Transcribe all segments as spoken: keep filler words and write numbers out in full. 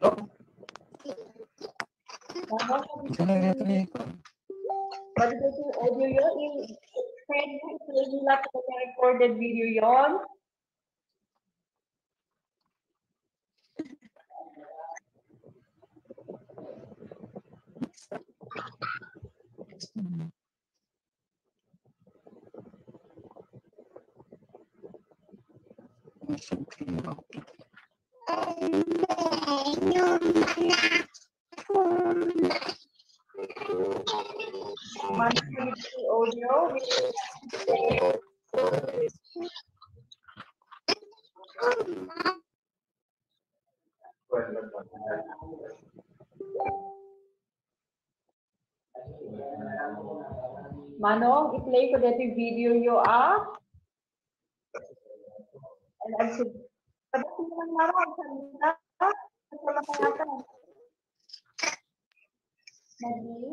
Ano? Ito na yung tuloy ko. Pwede ko yung audio yun, i-, send mo, i-play nila sa recorded video yon. Manong, i-play ko dito yung video yo, ah. And I'm so, sabi ko naman, Mama, ang salita. Ang salita natin. Mali.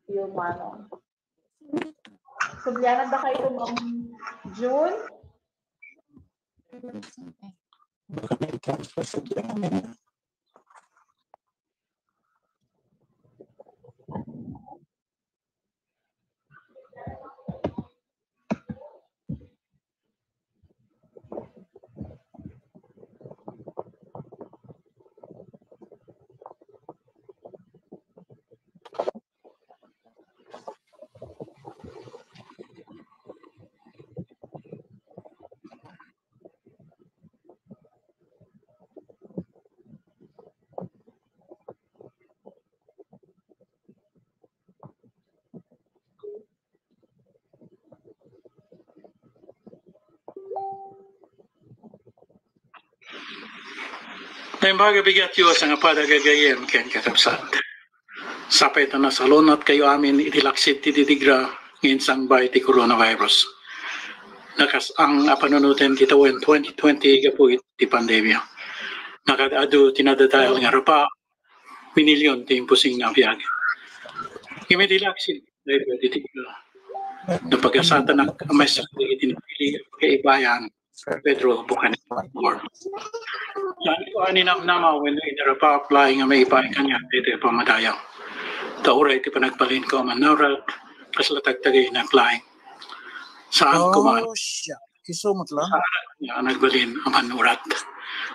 Yung Manong. Sublianan ba kayo, Ma'am June? Baka may transfer sa German. Naimbag a bigat Dios nga pagarigayan ken kakabsat. Sapay ta nasalunatkayo amin iti laksid ti didigra nga insangba iti coronavirus. Nakas-ang a panunoten ti tawen twenty twenty gapu iti pandemia. Nakaad-adu ti nadadael nga rapa, minilyon ti impusing nga biag. Ngem idi laksid daytoy ti digra, napagasatanak a maysakto iti napili a pakaibayan Pedro Bucanero. Saan ko a ninamnama wenno inarapap laeng a maipaay kaniak daytoy a pamadayaw. Ta uray ti panagbalinko a mannurat, kasla tagtagaynak laeng. Saan ko man. Oh, siya. Isu met la. Saan nga nagbalin a mannurat.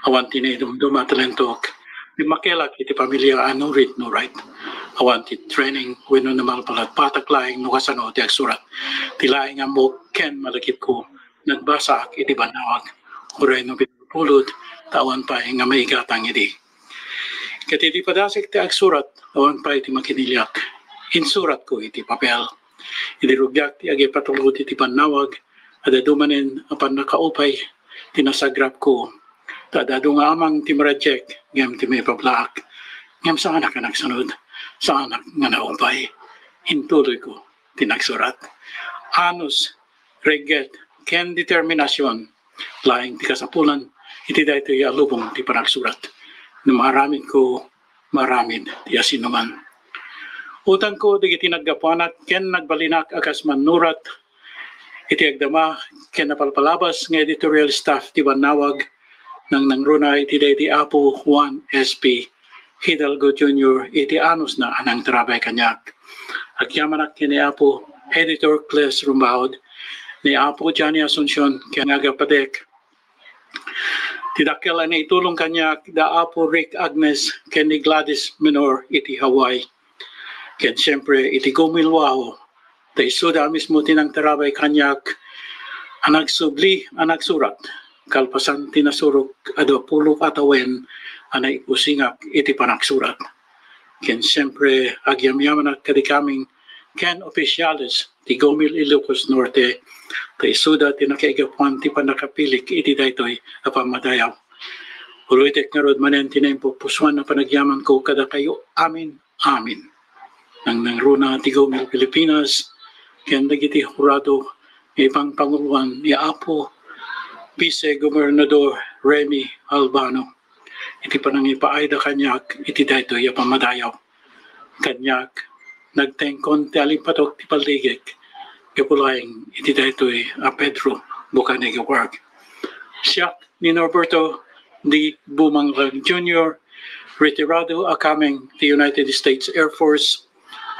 Awan ti naidumduma a talentok. Dimmakelak iti pamilia a nurit, nurit. Awan ti training wenno namalpalatpatak laeng no kasano ti agsurat. Ti laeng ammok ken malagipko, nagbasaak iti bannawag. Uray no pinulpulot, ta awan pay nga maigatang idi. Ket idi padasek ti agsurat, awan pay ti makiniliak. Insuratko iti papel. Idi rugiak ti agipatulod iti bannawag, ad-adu manen a pannakaupay ti nasagrapko. Ta ad-adu nga amang ti ma-reject ngem ti maipablaak. Ngem saanak a nagsanud, saanak nga naupay. Intuloyko ti nagsurat. Anus, regret, ken determinasion laeng ti kasapulan iti daytoy a lubong ti panagsurat. No maaramidko, maaramid ti asinoman. Utangko dagiti naggapuanak ken nagbalinak a kas mannurat iti agdama ken napalpalabas nga editorial staff ti bannawag, nangnangruna iti daydi Apo Juan S P Hidalgo Junior iti anusna a nangtarabay kaniak. Agyamanak ken ni Apo Editor Cles Rumbaud, ni Apo Johnny Asuncion ken agapadek. Ti dakkel a naitulong kaniak da Apo Rick Agnes ken ni Gladys Menor iti Hawaii. Ken siempre iti Gomil Wao, ta isuda a mismo ti nangtarabay kaniak a nagsubli a nagsurat, kalpasan ti nasurok a duapulo a tawen a naipusingak iti panagsurat. Ken siempre, agyamyamanak kadikamin ken opisyales ti Gomil Ilocos Norte, ta isuda ti nakaigapuan ti pannakapilik iti daytoy a pammadayaw. Ulitek ngarud manen ti naimpupusoan a panagyamanko kadakayo amin, amin. Nangnangruna ti Gomil Pilipinas ken dagiti hurado nga ipangpanguloan ni Apo Vice Gobernador Remy Albano iti panangipaayda kaniak iti daytoy a pammadayaw. Kaniak, nagtengkon ti alimpatok ti balligek gapu laeng iti daytoy a Pedro Bukaneg Award. Siak ni Norberto D. Bumanglag Junior, retirado a kameng ti United States Air Force,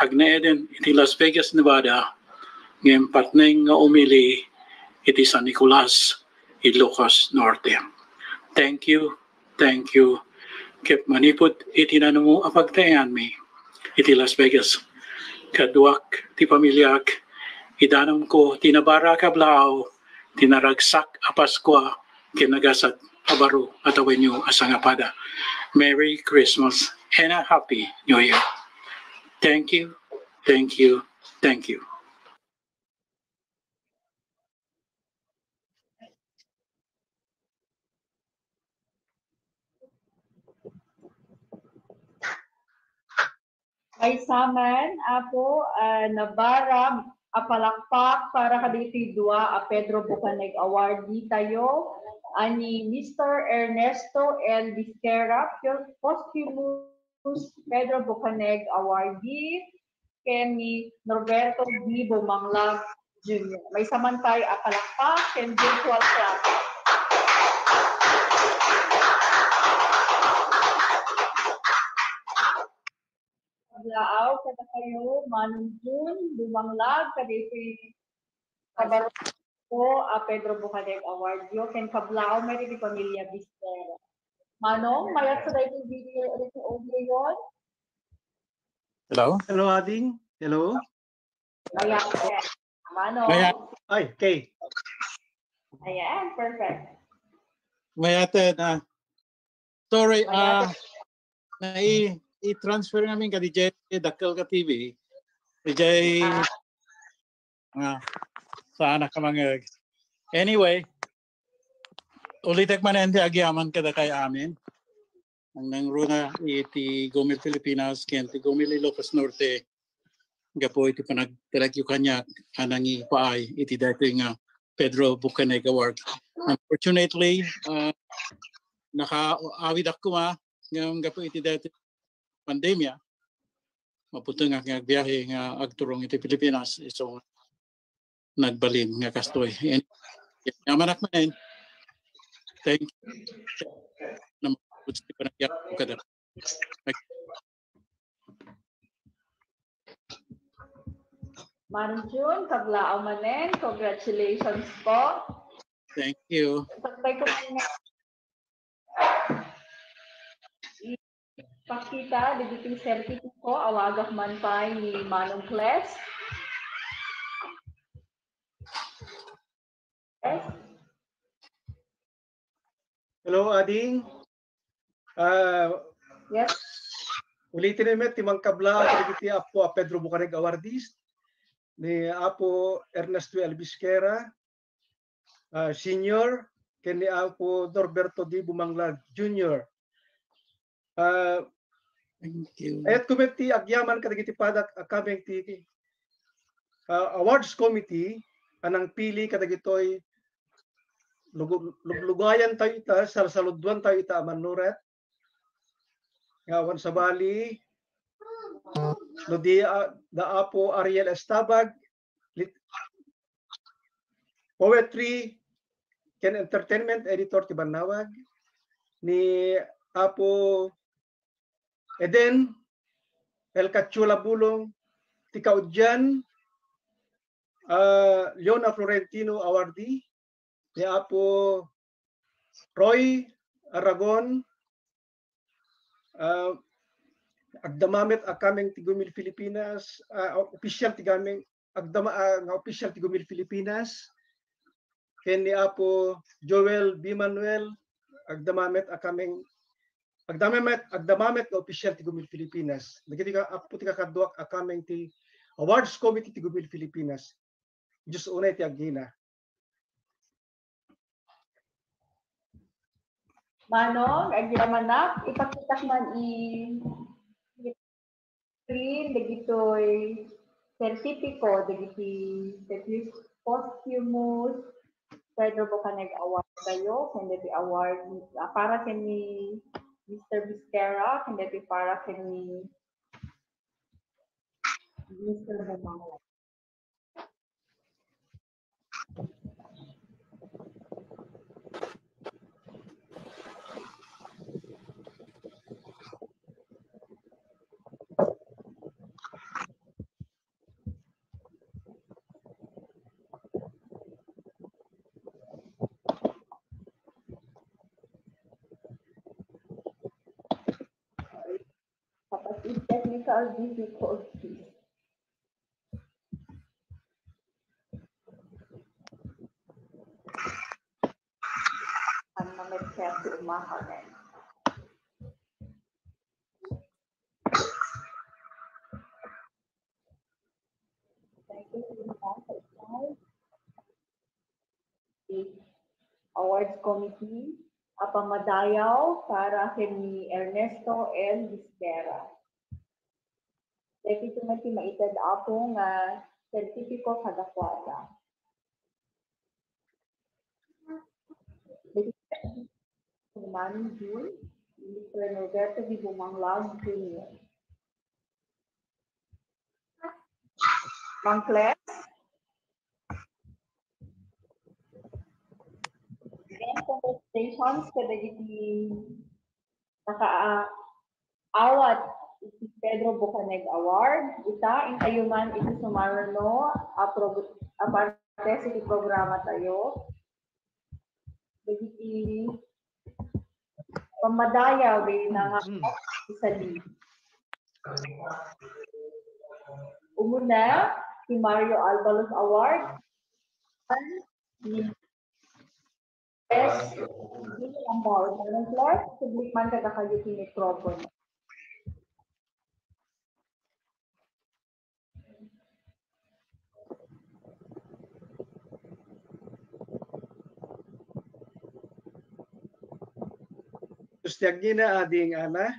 agnaeden iti Las Vegas, Nevada, ngem patneng nga umili iti San Nicolas, Ilocos Norte. Thank you, thank you, ket manipud iti nanumo a pagtaenganmi iti Las Vegas, kaduak ti pamiliak, idanumko ti nabara a kablaaw ti naragsak a Paskua ken nagasat a baro a tawenyo a sangapada. Merry Christmas and a Happy New Year. Thank you, thank you, thank you. Maysa man, Apo, ah, nabara a palakpak para kadagiti dua a Pedro Bukaneg Awardee tayo, a ni Mister Ernesto L. Bisquera, posthumous Pedro Bukaneg Awardee, ken ni Norberto D. Bumanglag Junior. Maysa man tayo a palakpak ken virtual clap. Kablaaw kadakayo, Manong Jun Bumanglag, kadaytoy kabaro a Pedro Bukaneg Awardee, ken kablaaw met iti pamilya Bisquera. Manong, mayat sa daytoy video, daytoy audio yon? Hello? Hello, Ading. Hello? Mayat, yes. Manong. Mayat. Ay, okay. Ayan, perfect. Mayat, ah. Sorry, ah, nai-, i-transfer namin ka D J Dakkel ka T V. D J, ah, saan ka mga. Anyway, ulitek man ti agyaman kadakay amin. Ang nangruna iti Gumil Pilipinas, ken ti Gumil Ilocos Norte, gapu iti panagtalekyo kaniak a nangipaay iti daytoy nga Pedro Bukaneg Award. Unfortunately, ah, nakaawid ak koma ngem gapu iti daytoy pandemia, maputengak nga agbiahe nga agturong iti Pilipinas. So, nagbalin nga kastoy. And, yamanak manen. Thank you. Naman, gusto ko na yan. Manong Jun, kablaaw manen. Congratulations po. Thank you. Sakbay ko man nga ipakita dagiti sertipiko, awagak man pay ni Manong Kles. Yes. Hello, Ading. Ah, yes. Ulitin met ti mangkabla kadagiti Apo a Pedro Bukaneg Awardees, ni Apo Ernesto L. Bisquera, ah, Senior, ken ni Apo Norberto D. Bumanglag Junior. Ah, thank you. Ayat ko met ti agyaman kadagiti padak a kameng ti, ah, awards committee a nangpili kadagitoy lugu-, luglugayan tayo ita, salsaluduan tayo ita a mannurat. Nga awan sabali, no di, ah, da Apo Ariel Estabag, lit-, poetry ken entertainment editor ti bannawag, ni Apo Eden El Cachola Bulong, ti kaudian, ah, Leona Florentino Awardee, ni Apo Roy Aragon, ah, agdama met a kameng ti Gumil Pilipinas, ah, official ti kameng, agdama, ah, nga official ti Gumil Pilipinas, ken ni Apo Joel B. Manuel, agdama met a kameng, agdama met, agdama met nga official ti Gumil Pilipinas. Dagiti ka-, apo ti kakaduak a kameng ti awards committee ti Gumil Pilipinas. Diyos unay ti agina. Manong, agyamanak, ipakitak man i-, screen dagitoy sertipiko dagiti certi-, posthumous Pedro Bocaneg Award tayo, ken dagiti award, ah, para ken ni Mister Bisquera, ken dagiti para ken ni Mister Bumanglag. with technical difficulties. Ang mga chat umahalan. Thank you, Sir Awards Committee, a pamadayaw para ken ni Ernesto L. Bisbera. Dagiti met ti maited, Apo, nga sertipiko kadakuada. Dagiti Mami Jun, Mister Norberto Di Bumanglag Junior. Mangkles? Again, congratulations kadagiti nakaawat iti Pedro Bocaneg Award. Ita, intayo man iti sumarno a prog-, a parte iti programa tayo. Dagiti pammadayaw, dagiti nanga-, Mm. isali. Umuna, ti Mario Albalos Award. Ni Yes. Sige, ang bawal. Madam Clerk, submit man kadakayo ti microphone. Gusto agina, ading Ana?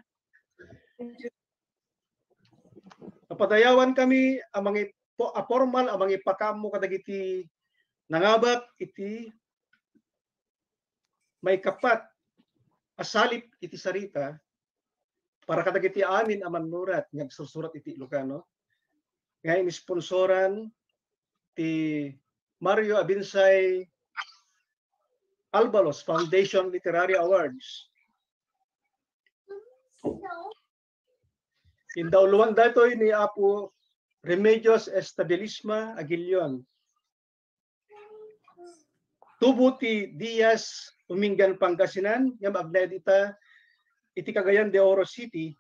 Napadayawan kami a mangi-, po-, a formal a mangipakaammo kadagiti nangabak iti maikapat a salip iti sarita para kadagiti amin a mannurat nga agsursurat iti Ilocano nga inisponsoran ti Mario Abinsay Albalos Foundation Literary Awards. Indauluan daytoy ni Apo Remedios Estabilisma Aguilion. Tubo ti Diaz, Umingan, Pangasinan, nga agnaed ita iti Cagayan de Oro City.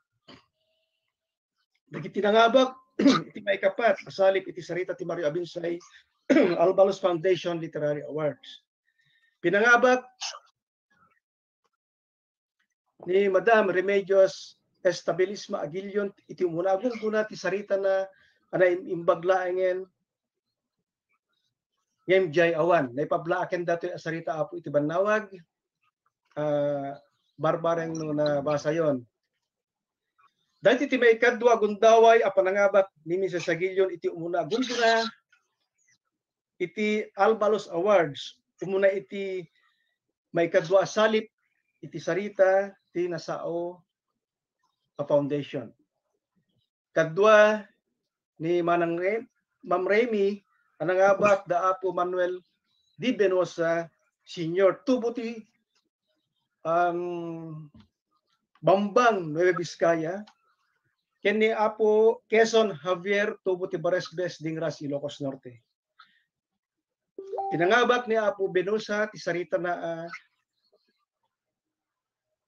Dagiti nangabak iti maikapat a salip iti sarita ti Mario Abinsay Albalos Foundation Literary Awards. Pinangabak ni Madam Remedios Estabilisma Aguilion iti umuna a gunggona ti saritana a naim-imbag laengen ngem diay awan. Naipablaaken datoy a sarita, Apo, iti bannawag. Ah, barbareng no nabasayon. Daytoy ti maikadua a gundaway a panangabak ni Misis Aguilion iti umuna a gunggona iti Albalos Awards, umuna iti maikadua a salip iti sarita ti nasao a foundation. Kadua ni Manang Re-, Ma'am Remy a nangabak da Apo Manuel D. Venosa Senior, tubo ti, um, Bambang, Nueva Vizcaya, ken ni Apo Quezon Javier, tubo ti Baresbes, Dingras, Ilocos Norte. Pinangabak ni Apo Venosa ti saritana a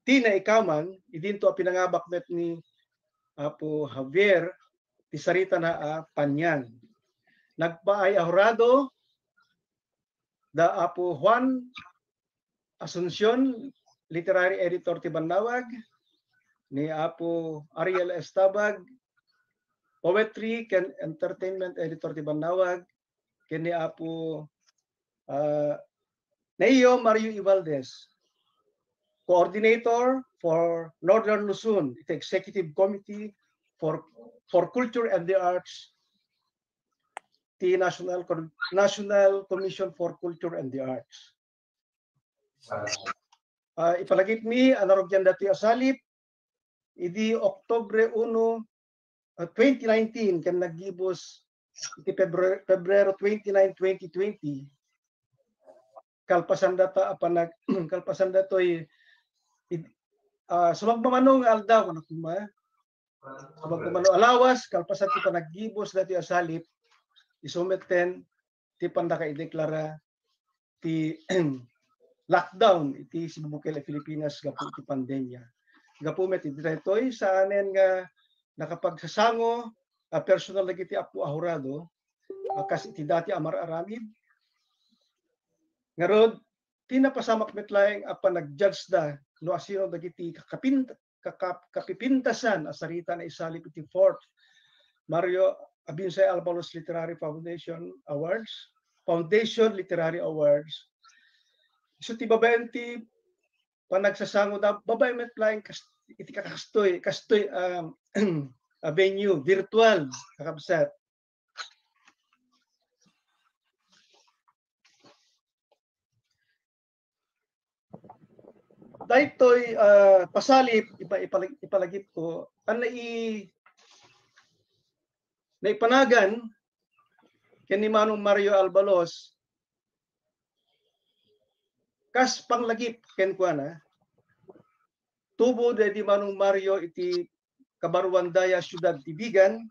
Ti Naikamang, idinto a pinangabak met ni Apo Javier ti saritana a Panian. Nagpaay a hurado da Apo Juan Asuncion, literary editor ti bannawag, ni Apo Ariel Estabag, poetry ken entertainment editor ti bannawag, ken ni Apo, ah, Neo Mario Ibaldes, coordinator for Northern Luzon, iti Executive Committee for, for Culture and the Arts, ti National Con-, National Commission for Culture and the Arts. Ah, ipalagipmi a narugian datoy a salip idi Oktubre uno, ah, twenty nineteen ken naggibus iti Pebre-, Pebrero twenty-nine, twenty twenty. Kalpasan data a panag-, kalpasan datoy id-, ah, sumagmamano nga aldaw, ano kuma? Sumagmamano a lawas, kalpasan ti panaggibus datoy a salip, isu metten ti pannakaideklara ti lockdown iti sibubukel a Pilipinas gapu iti pandemia. Gapu met iti daytoy, saanen nga nakapagsasango a personal dagiti apo a hurado a kas iti dati a mar-aramid. Ngarud, ti napasamak met laeng a panag-judge da no asino dagiti kakapin-, kakap-, kapipintasan a sarita a naisalip iti Fourth Mario Abinsay Albalos Literary Foundation Awards, Foundation Literary Awards. So, ti babaen ti panagsasango da, babaen met laeng kas-, iti kakastoy, kastoy, um, a venue, virtual, kakabsat. Daytoy, ah, pasalip, ipa-, ipalag-, ipalagipko, a nai-, naipanagan ken ni Manong Mario Albalos, kas panglagip kenkuana, tubo daydi Manong Mario iti Kabaruandaya, Siudad ti Vigan,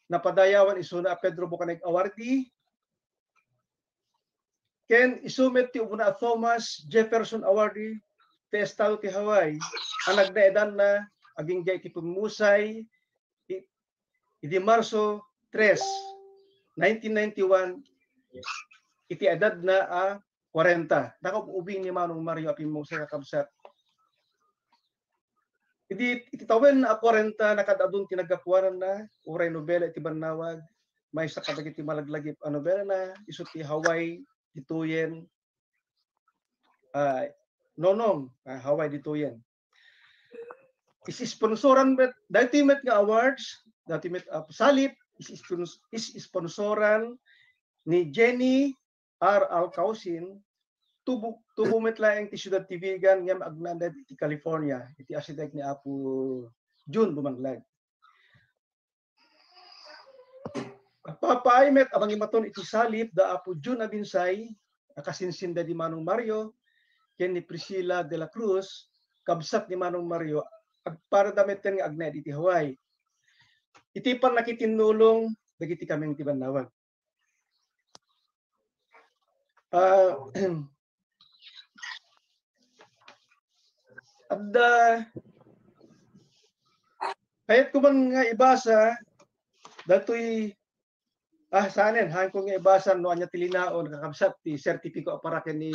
napadayawan isuna a Pedro Bocaneg Awardee, ken isu met ti umuna a Thomas Jefferson Awardee ti estado ti Hawaii a nagnaedanna agingga iti pimmusay i-, idi Marso tres, nineteen ninety-one, iti edadna a kwarenta. Nakaub-ubing ni Manong Mario a pimmusay, kakabsat. Idi, iti tawen a kwarenta, nakaad-adun ti naggapuananna, uray nobela iti bannawag, maysa kadagiti malaglagip a nobelana, isu ti Hawaii ditoyen, ah, Nonong, ah, Hawaii ditoyen. Is-sponsoran met, daytoy met nga awards, daytoy met, ah, pasalip, is-spons-, is-sponsoran ni Jenny R. Alcausin, tubo, tubo met laeng ti Siudad ti Vigan ngem agnaed iti California, iti asideg ni Apo Jun Bumanglag. Agpapaay met a mangimaton iti salip da Apo Jun Abinsay, a kasinsin daydi Manong Mario, ken ni Priscilla de la Cruz, kabsat ni Manong Mario, agparada metten nga agnaed iti Hawaii. Iti pannakitinnulong dagiti kameng ti bannawag. Ah, adda, kayatko man nga ibasa, datoy, ah, saanen, haanko nga ibasa no ania ti linaon, kakabsat ti sertipiko a para ken ni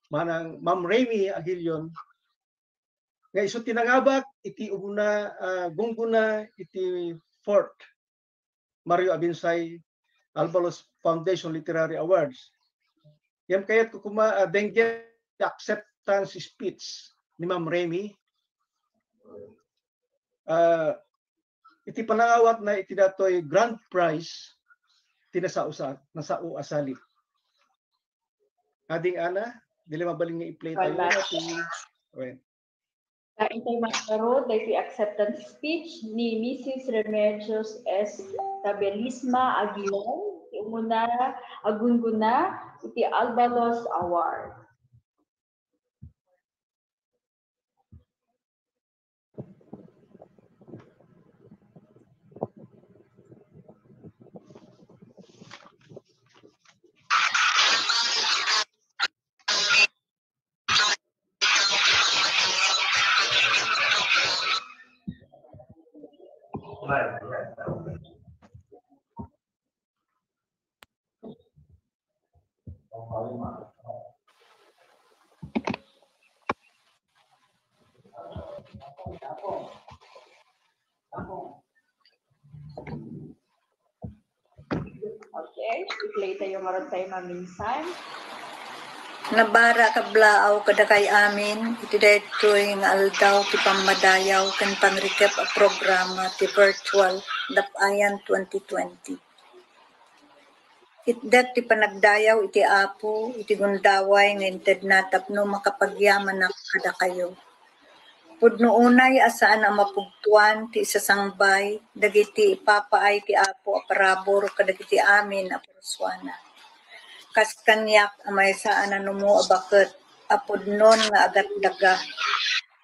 Manang Ma'am Remy Aguilion, nga isu ti nangabak iti umuna, ah, gunggona iti Fourth Mario Abinsay Albalos Foundation Literary Awards. Ngem kayatko koma, ah, denggen ti acceptance speech ni Ma'am Remy. Ah, iti panangawatna iti datoy grand prize ti nasao sa-, nasao a salip. Ading Ana, dili mabalin nga i-play tayo. Wala. Wen. Kain tayo, Ma'am Rod, daytoy acceptance speech ni Missus Remedios Estabilisma Aguilar, ti umuna a gunggona iti Albalos Award. Okay, i-play tayo ngarud tayo maminsan. Nabara kablaaw kadakay amin iti daytoy nga aldaw ti pammadayaw ken pangrikep a programa ti virtual Dap-ayan twenty twenty. Itdek ti panagdayaw iti Apo iti gundaway nga intedna tapno makapagyamanak kadakayo. Pudno unay a saan a mapugtoan ti isasangbay dagiti ipapaay ti Apo a parabur kadagiti amin a pursuana. Kas kaniak a maysa a nanumo a baket a pudnon nga agatdaga.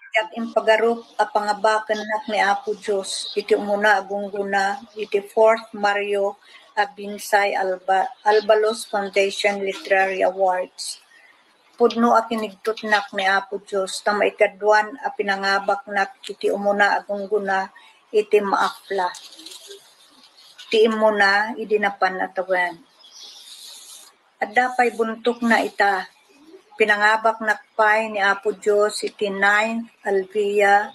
Diak impagarup a pangabakennak ni Apo Dios iti umuna a gunggona iti Fourth Mario Abinsay Alba-, Albalos Foundation Literary Awards. Pudno a kinigtutnak ni Apo Dios ta maikaduan a pinangabaknak iti umuna a gunggona iti maapla ti immuna idi napan a tawen. Adda pay buntokna ita. Pinangabaknak pay ni Apo Dios iti ninth Alvia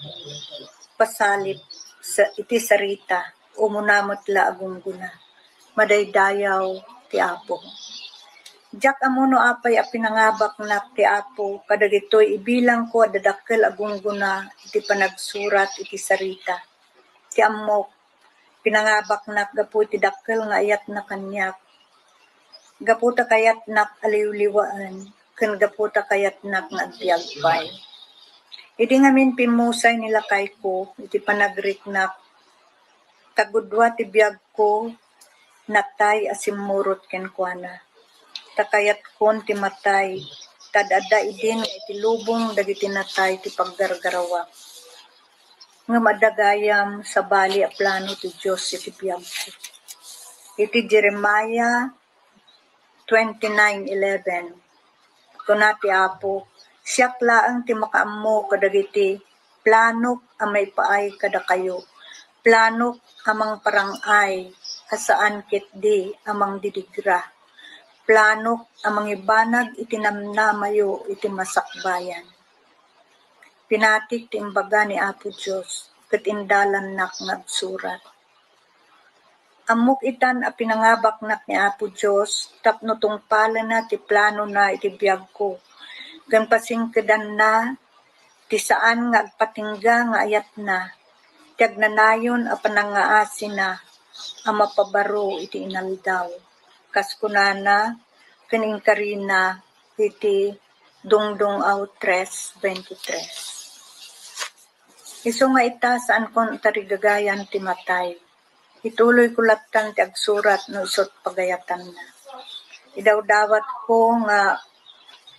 pasalip sa, iti sarita, umuna met la a gunggona. Madaydayaw ti Apo. Diak ammo no apay a pinangabaknak ti Apo kadagitoy ibilangko a dadakkel a gunggona iti panagsurat iti sarita. Ti ammok, pinangabaknak gapu iti dakkel nga ayatna kaniak. Gapu ta kayatnak a liwliwaen, ken gapu ta kayatnak nga agbiag pay. Idi ngamin pimmusay ni lakayko iti panagriknak, ta gudua ti biagko, natay a simmurot kenkuana. Ta kayatkon ti matay, ta adda idin nga iti lubong dagiti natay ti paggargarawak. Ngem adda gayam sabali a plano ti Dios iti biagko. Iti Jeremiah twenty-nine eleven, kuna ti Apo, "Siak laeng ti makaammo kadagiti planok a maipaay kadakayo, planok a mangparang-ay a saan ketdi a mangdidigra, planok a mangibanag iti namnamayo iti masakbayan." Pinatik ti imbaga ni Apo Dios, ket indalannak nga agsurat. Ammok itan a pinangabaknak ni Apo Dios tapno tungpalenna ti planona iti biagko, ken pasingkedanna ti saan nga agpatingga nga ayatna, ti agnanayon a panangngaasina a mapabaro iti inaldaw, kas kunana ken inkarina iti Dungdung-aw tres veintitrés. Isu nga ita, saankon tarigagayan ti matay. Ituloyko lattan ti agsurat no isut pagayatanna. Idawdawatko nga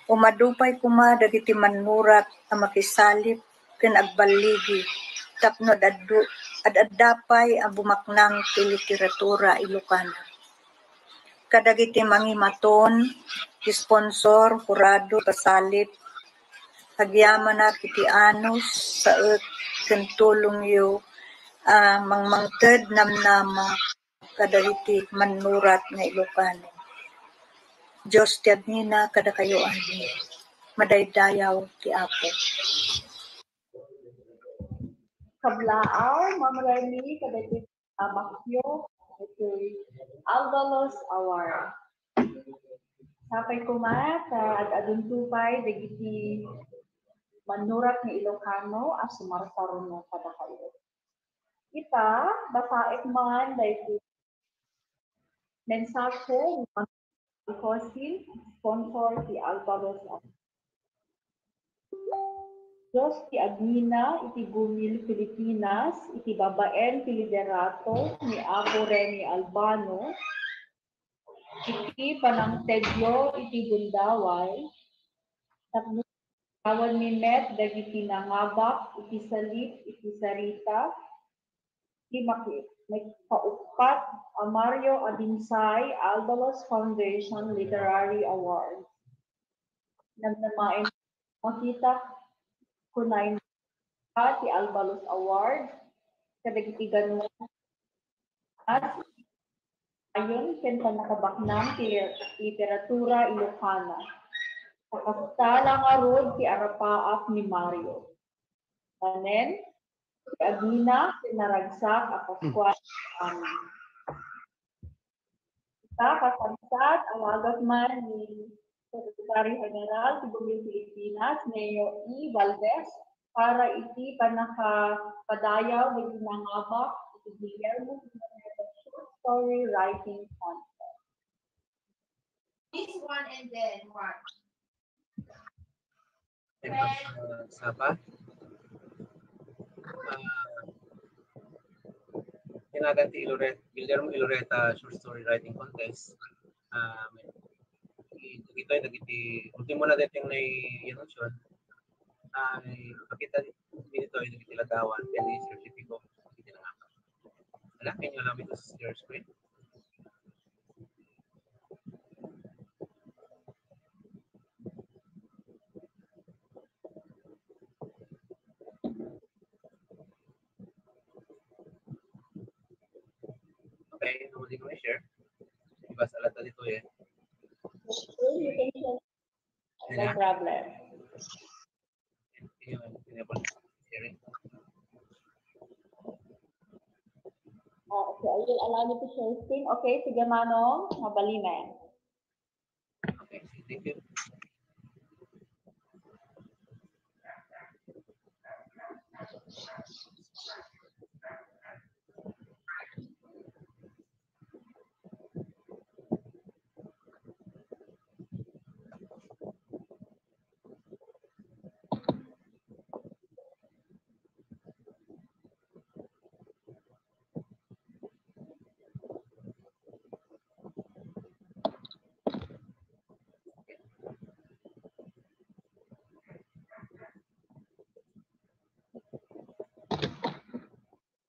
umadu pay koma dagiti mannurat a makisalip ken agballigi tapno ad-, ad-adda pay a bumaknang ti literatura Ilocana. Kadagiti mangimaton, sponsor, hurado, pasalip, agyamanak iti anus, saek, ken tulongyo a mangmangted namnama kadagiti mannurat nga Ilocano. Dios ti agnina kadakayo amin. Madaydayaw ti Apo. Kablaaw, Ma'am Remy, kadagiti abakyo, itoy Albalos Award. Sapay koma, ta ad-adunto pay dagiti mannurat nga Ilocano a sumarsaruno kadakayo. Ita, basaek man daytoy mensahe ni Ma'am Alcosin, sponsor ti Albalos Award. Dios ti agnina iti gumil Pilipinas, iti babaen ti liderato ni Apo Remy Albano, iti panangtedyo iti gundaway, tapno awan mi met dagiti nangabak iti salip iti sarita, ti maki-, makauppat a Mario Abinsay Albalos Foundation Literary Award. Namnamaen makita, kunay ti Albalos Award kadagiti ganwa ayon ken pannakabaknang ti lir-, literatura Ilocana. Kasta la ngarud ti arapaap ni Mario. Manen, ti agnina ti naragsak a Paskual amin. Ita, kakabsat, awagak man ni Secretary General ti Gumil Pilipinas, Neo E. Valdez, para iti pannakapadayaw dagiti nangabak iti Guillermo Villanueva Short Story Writing Contest. This one and then one. Saba. Ah, tinagan ti Iloret-, Guillermo Iloreta Short Story Writing Contest. Ah, may, i-, ito ay nagiti, ultimo na dating na i-, ano, siya. Ah, ipakita dito ay nagiti ladawan, kaya ni Sir Chipico, nagiti nangapa. Wala, can you allow me to share screen? Pwede ko i-share. Ibasa lang dito eh. You can share. No Yeah. Problem. Enable sharing. Uh, okay, I will allow you to share screen. Okay, sige, Manong, mabalin na. Okay, thank you.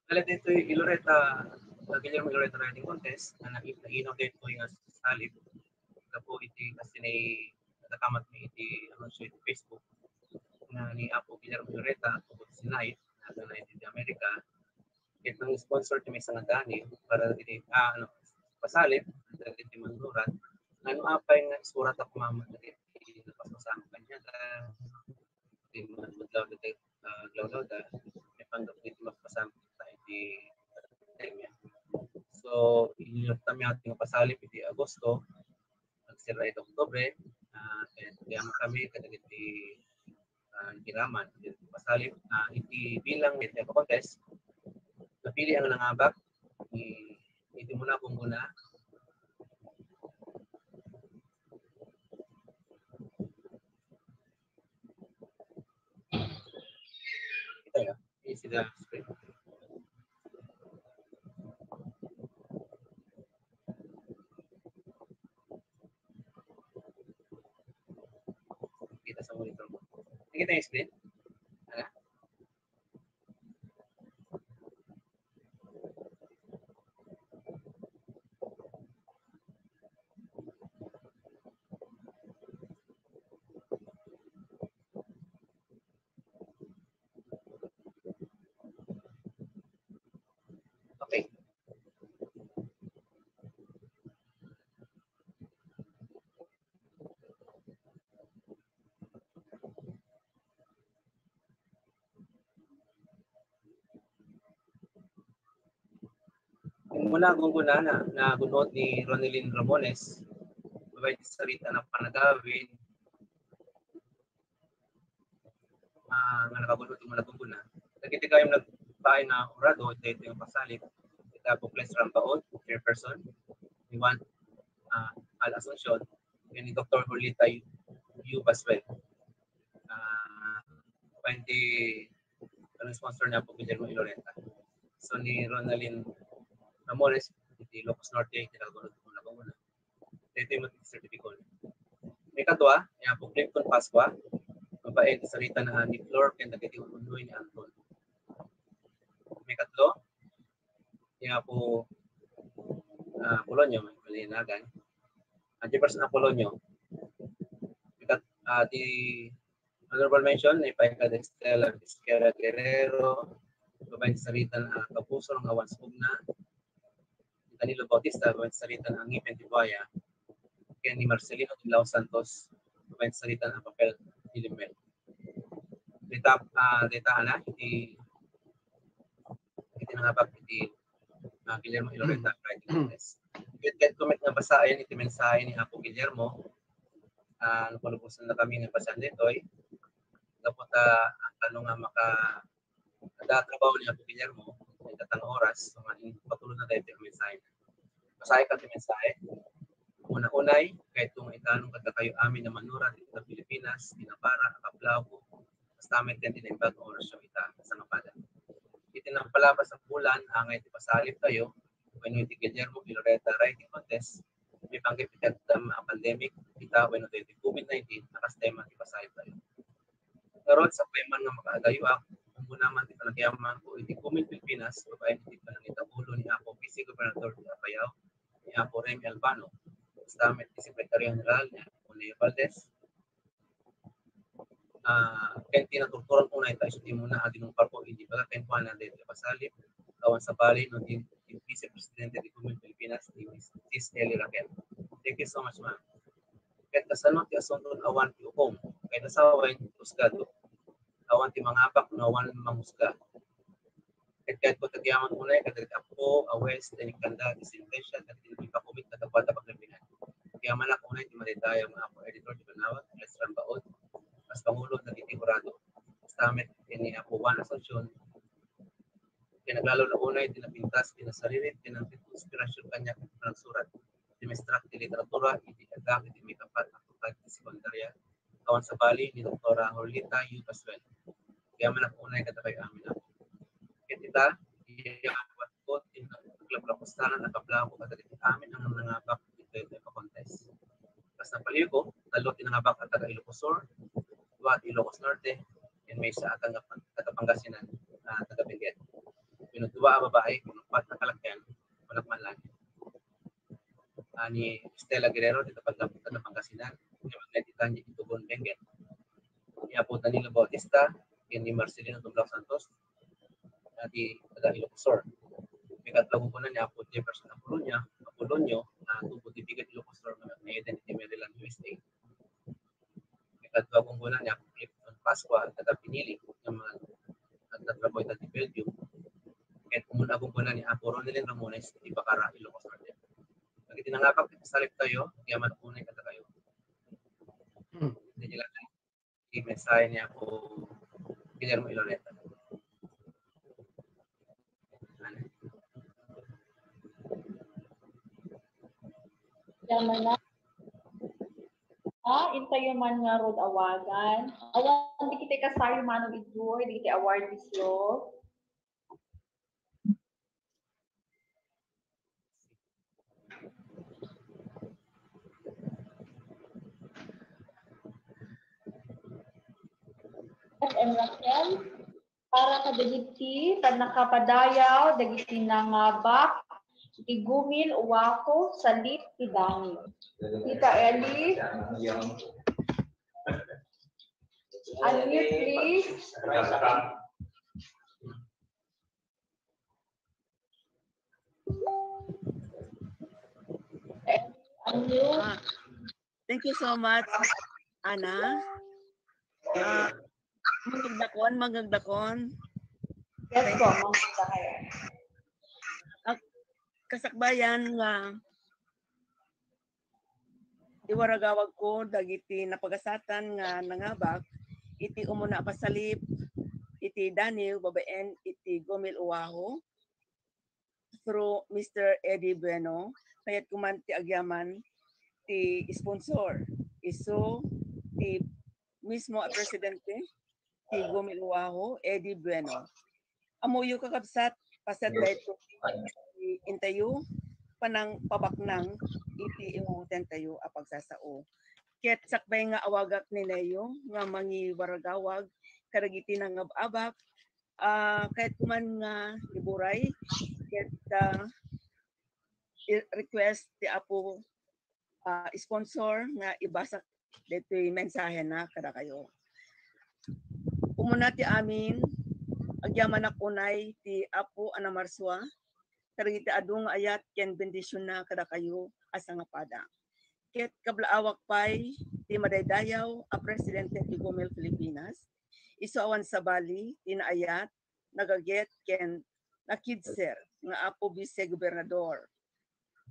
Kala ditoy Iloreta, uh, Guillermo Iloreta Writing Contest, na nai-, nainaw ditoy nga salib. Gapu iti, kasi nai-, natakamat mi iti anunsyo iti Facebook, nga ni Apo Guillermo Iloreta, tungod si Knight, na iti Amerika, ket nang-sponsor ti maysa nga Dani para iti, ah, ano, pasalib, dagiti manurat. Ano apay nga isurat a kumama dagiti napaspasamak kaniada, ti madlaw dagiti, ah, aglawlawda, ipanggep iti mapasam iti pandemia. So, inyurta mi ti pasalib iti Agosto, agsira iti Oktubre, ah, ket agyamankami kadagiti, ah, giraman, iti pasalib, ah, iti bilang iti contest, napili ang nangabak, ni, iti muna, Gungguna, Kita ya, isi da screen. Kita sa monitor mo. Nakita yung screen? Ano? Okay. Muna, Gungguna, na, nagun-od ni Ronelyn Ramones, babaen ti sarita nga panagawid, ah, nga nakagun-od ti muna, Gungguna. Dagiti gayam nagpaay nga orado, iti, iti nga pasalib, ita Bukles Rambaud, chairperson, ni Juan, ah, Al Asuncion, and ni Doctor Julita Yu Baswell. Ah, babaen ti, ano, sponsor ni Apo Guillermo Iloreta. So, ni Ronalyn Ramores, iti Ilocos Norte, iti nakagun-od ti muna, Gungguna. Daytoy met ti sertipiko. May kadua, ni Apo Clinton Pascua, babaen ti sarita nga ni Flor ken dagiti ununnoy ni Anton. May katlo, ni Apo, ah, Apolonio, may malinagan. Ah, Jefferson Apolonio. May kat-, ah, ti honorable mention, ni Paika Dextela Vizquera Guerrero, babaen ti sarita nga Kapuso nga awan sumugna. Ni Danilo Bautista, babaen ti sarita nga Ngipen ti Buaya. Ken ni Marcelino Tumlao Santos, babaen ti sarita nga Papel ti Limmel. Dita, ah, dita, ana, iti, iti nangabak iti, ah, Guillermo Iloreta Writing Contest. Ket, ket kumet nga basaen iti mensahe ni Apo Guillermo, ah, napalubosan na kami nga basaen ditoy. Gapu ta, ang tanong nga maka-, adda trabaho ni Apo Guillermo, iti tatang oras, so, nga in-, patulod na tayo iti mensahe. Basaen ka ti mensahe. Una-unay, kayatko nga itanong kadakayo amin a manurat ita Pilipinas, ti napara a kaplaw ko, kasta met ken ti naimbag nga orasyo ita a sangapada. Iti napalabas a bulan, angay ti pasalib tayo, wenno iti Guillermo Iloreta Writing Contest, maipanggep iti agdama a pandemic ita wenno daytoy COVID nineteen a kas tema ti pasalib tayo. Ngarud, sakbay man nga makaagayoak, umuna man ti panagyamanko iti Comelec Pilipinas, babaen iti panangitabulo ni Apo Vice Gobernador ti Apayao, ni Apo Remy Albano, kasta met ti Sekretario General ni Apo Leo Valdez, ah, ken ti naturturan unay ta isu ti muna a dinungparko idi ibaga kenkuana daytoy a pasalib, awan sabali no di ti Vice Presidente ti Gumil Pilipinas, ti Miss Ellie Raquel. Thank you so much, ma'am. Ket kasano ti asunto awan ti ukom? Kay nasawen ti husgado, awan ti mangabak no awan manghusga. Ket kayatko ti agyaman unay kadagiti appo a huwes ta inikkanda ti sentensia dagiti nagipakomit kadakuada paglabian. Agyamanak unay ti madaydayaw nga Apo Editor ti Banawag, Leslie Rambaud, kas pangulo dagiti hurado. Kasta met ken ni Apo Juan Asuncion, ket naglalo la unay ti napintas ken nasaririt ken nangted-ed inspirasyon kaniak iti panagsurat ti maestra ti literatura iti addang iti maikapat a tungpal ti sekundaria, awan sabali ni Doktora Jorlita U. Pascual. Agyamanak unay kadakayo amin, Apo. Ket ita, iyawatko ti naglaplapustanan a kablaaw kadagiti amin a nangabak iti daytoy a contest. Kas napalihko, tallo ti nangabak a taga Ilocos Sur, dua ti Ilocos Norte, ken maysa a taga, taga Pangasinan, a taga Benguet. Wenno dua a babai, wenno pat a kalakyan, wenno man langit. A, ni Stella Guerrero, ti taga, taga Pangasinan, ni Magnet Itanya, ti Tugon, Benguet. Ni Apo Danilo Bautista, ken ni Marcelino Tumblao Santos, a, ti taga Ilocos Sur. Ikatlo, kunkunan ni Apo Jefferson Apolonio, Apolonio, a, tubo ti Bigat, Ilocos Sur, nga nagnaedan iti Maryland, U S A. Ikadua, kunkunan ni Apo Clifton Pascua, taga Pinili, nga mga nagtatrabaho ita ti Belgium. Ket umuna, kunkunan ni Apo Ronelyn Ramones, ti Bacara, Ilocos Norte. Dagiti nangabak iti saliptayo, agyaman unay kadakayo. Hmm. Iti mensahe ni Apo Guillermo Iloreta. Agyamanak. Ah, intayo man ngarud awagan. Awan dagiti kasayo, Manong Igor, dagiti awardees yo. F M Raquel, para kadagiti pannakapadayaw dagiti nangabak iti Gumil Oahu, salip ti Daniel. Tita Ellie, unmute, please. Unmute. Ah, thank you so much, Ana. Ah, mangagdakon, mangagdakon. Yes po, mangagdakon. Ah, kasakbayan nga iwaragawagko dagiti napagasatan nga nangabak iti umuna a pasalip iti Daniel babaen iti Gumil Oahu through Mister Eddie Bueno. Kayatko man ti agyaman ti sponsor, isu ti mismo a presidente ti Gumil Oahu, Eddie Bueno. Ammoyo, kakabsat, paset daytoy ti intayo panangpabaknang iti ingungotentayo a pagsasao. Ket sakbay nga awagak ni Neo nga mangiwaragawag kadagiti nangab-abak, ah, kayatko man nga iburay ket, ah, i-request ti Apo, ah, sponsor nga ibasa daytoy mensahena kadakayo. Umuna ti amin, agyamanak unay ti Apo a namarsua kadagiti adu nga ayat ken bendisionna kadakayo a sangapada. Ket kablaawak pay ti madaydayaw a presidente ti Gumil Pilipinas, isu awan sabali ti naayat, nagaget ken nakidser nga Apo Vice Gobernador,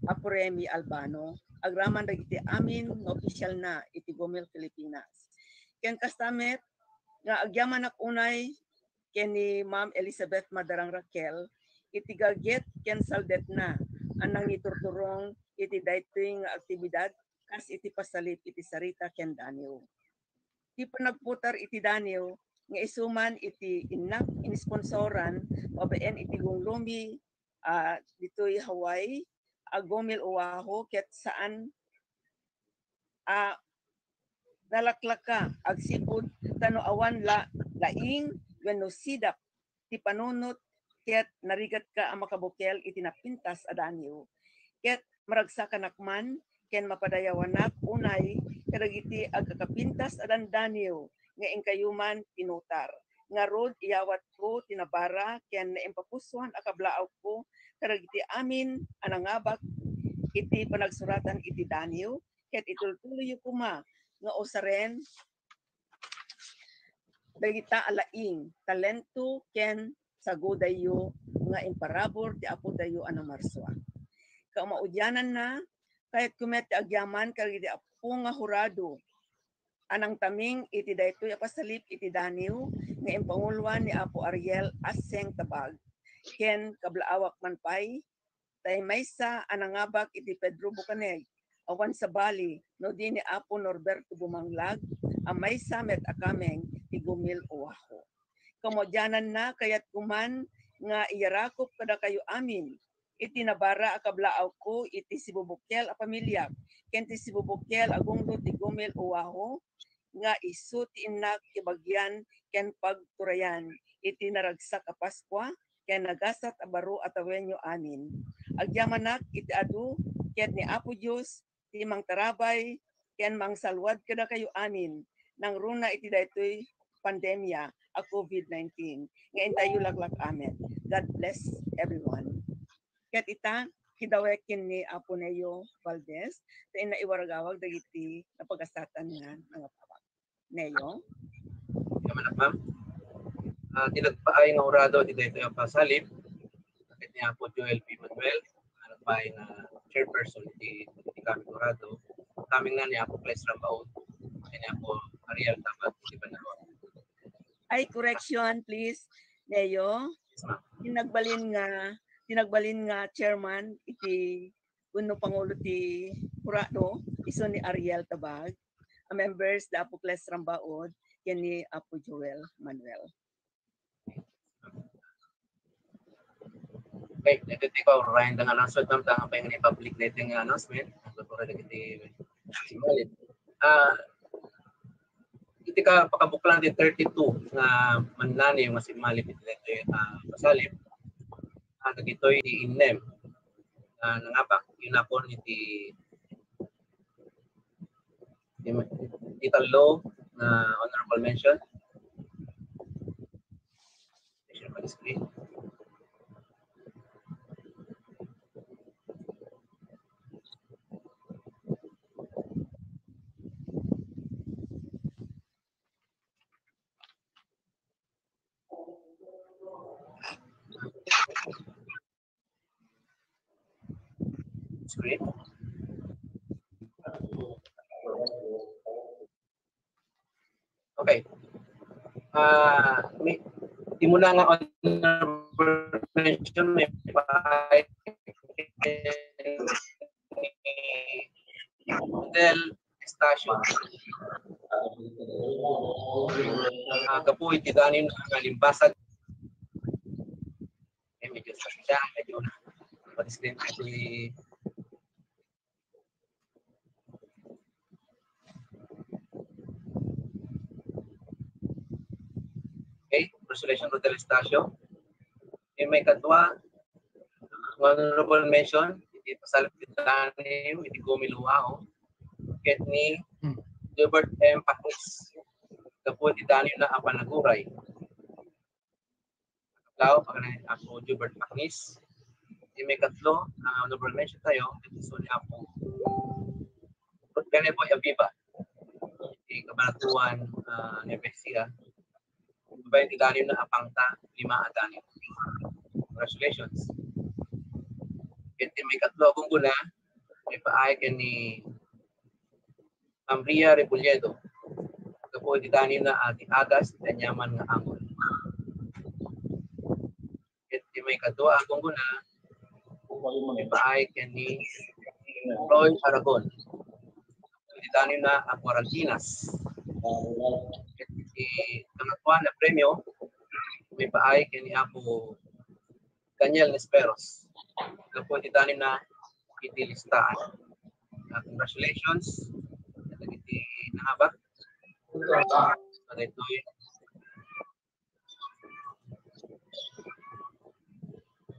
Apo Remy Albano, agraman dagiti amin nga opisyalna iti Gumil Pilipinas. Ken kasta met nga agyamanak unay ken ni Ma'am Elizabeth Madarang Raquel iti gaget ken saldetna a nangiturturong iti daytoy nga aktibidad kas iti pasalip iti sarita ken Daniel. Ti panagputar iti Daniel nga isu man iti innak inisponsoran babaen iti gunglumi, ah, ditoy Hawaii, a Gumil Oahu, ket saan a nalaklaka agsipud ta no awan la laing wenno sidak ti panunot ket narigatka a makabukel iti napintas a Daniel. Ket maragsakanak man ken mapadayawanak unay kadagiti agkakapintas a dandanio nga inkayo man pinutar. Ngarud, iyawatko ti nabara ken naimpapusoan a kablaawko kadagiti amin a nangabak iti panagsuratan iti daniw, ket itultuloyyo koma nga usaren dagita a laing, talento, ken sagodayyo nga imparabur ti Apotayo a namarsua. Kamaudiananna, kayatko met ti agyaman kadagiti appo nga hurado a nangtaming iti daytoy a pasalip iti daniw nga impanguloan ni Apo Ariel Aseng Tabag ken kablaawak man pay tay maysa a nangabak iti Pedro Bucaneg, awan sabali no di ni Apo Norberto Bumanglag a maysa met a kameng ti Gumil Oahu. Kamaudiananna, kayatko man nga iyarakop kadakayo amin iti nabara a kablaawko iti sibubukel a pamiliak ken ti sibubukel a gungdo ti Gumil Oahu nga isu ti innak ibagian ken pagturayan iti naragsak a Paskua ken nagasat a baro a tawenyo amin. Agyamanak iti adu ket ni Apo Dios ti mangtarabay ken mangsalwad kadakayo amin nangruna iti daytoy pandemia a covid nineteen nga intayyo laklak-amen. God bless everyone. Ket ita, kidawek ken ni Apo Neo Valdez, ta inna iwaragawag dagiti napagasatan nga nangababag. Neo? Yaman, ma'am. Ah, ti nagpaay nga hurado ti daytoy a pasalip, ket ni Apo Joel P. Manuel, nga nagpaay nga chairperson iti, iti kami hurado. Kami nga ni Apo Cles Rambaud, ken ni Apo Ariel Tabag, ti Banao. Ay, correction, please, Neo. Yes, ma'am. Ti nagbalin nga, ti nagbalin nga chairman iti wenno pangulo ti hurado, isu ni Ariel Tabag, a members da Apo Cles Rambaud, ken ni Apo Joel Manuel. Okay, dagiti ko, Ryan, nga announcement, ma'am, tanga pa yung public, dagiti nga announcement. Ang gagawin dagiti simbalit. Ah, iti ka pakabuklan ti thirty-two nga mannani nga simmalit iti daytoy, ah, pasalip. Ah, dagitoy ti innem. Ah, nangabak, yun ako ni ti Di, di tallo nga honorable mention. Share my screen. Screen. Okay. Ah, may, di mo na nga honorable mention, may pa-, Del Estacio. Ah, gapu iti danim nga limbasag. Eh, medyo sa siya, medyo na. Pati screen ko si Okay, congratulations, Rodel Estacio. Iti maikadua, honorable mention, iti pasalip ti danim, iti Gumil Oahu, ket ni Gilbert M. Pacnis, gapu iti danim na a panaguray. Lao, pagana Apo Gilbert Pacnis. Iti maikatlo, ah, honorable mention tayo, iti so ni Apo Ruth Beneboy Aviva. Iti Kabanatuan, ah, Nueva Ecija. Babaen ti danim na a pangta, lima a danim. Congratulations. Iti maikatlo a gunggona, may paay ken ni Ma'am Ria Rebolledo. Gapu iti danim na a ti Agas, ti aniaman nga angol. Iti maikadua a gunggona, may paay ken ni Roy Aragon. Iti danim na a Quarantinas. Iti kangatoan a premio, may paay ken ni Apo Daniel Nesperos. Gapu iti danim na iti listaan. Ah, congratulations. Iti nangabak. Dagitoy.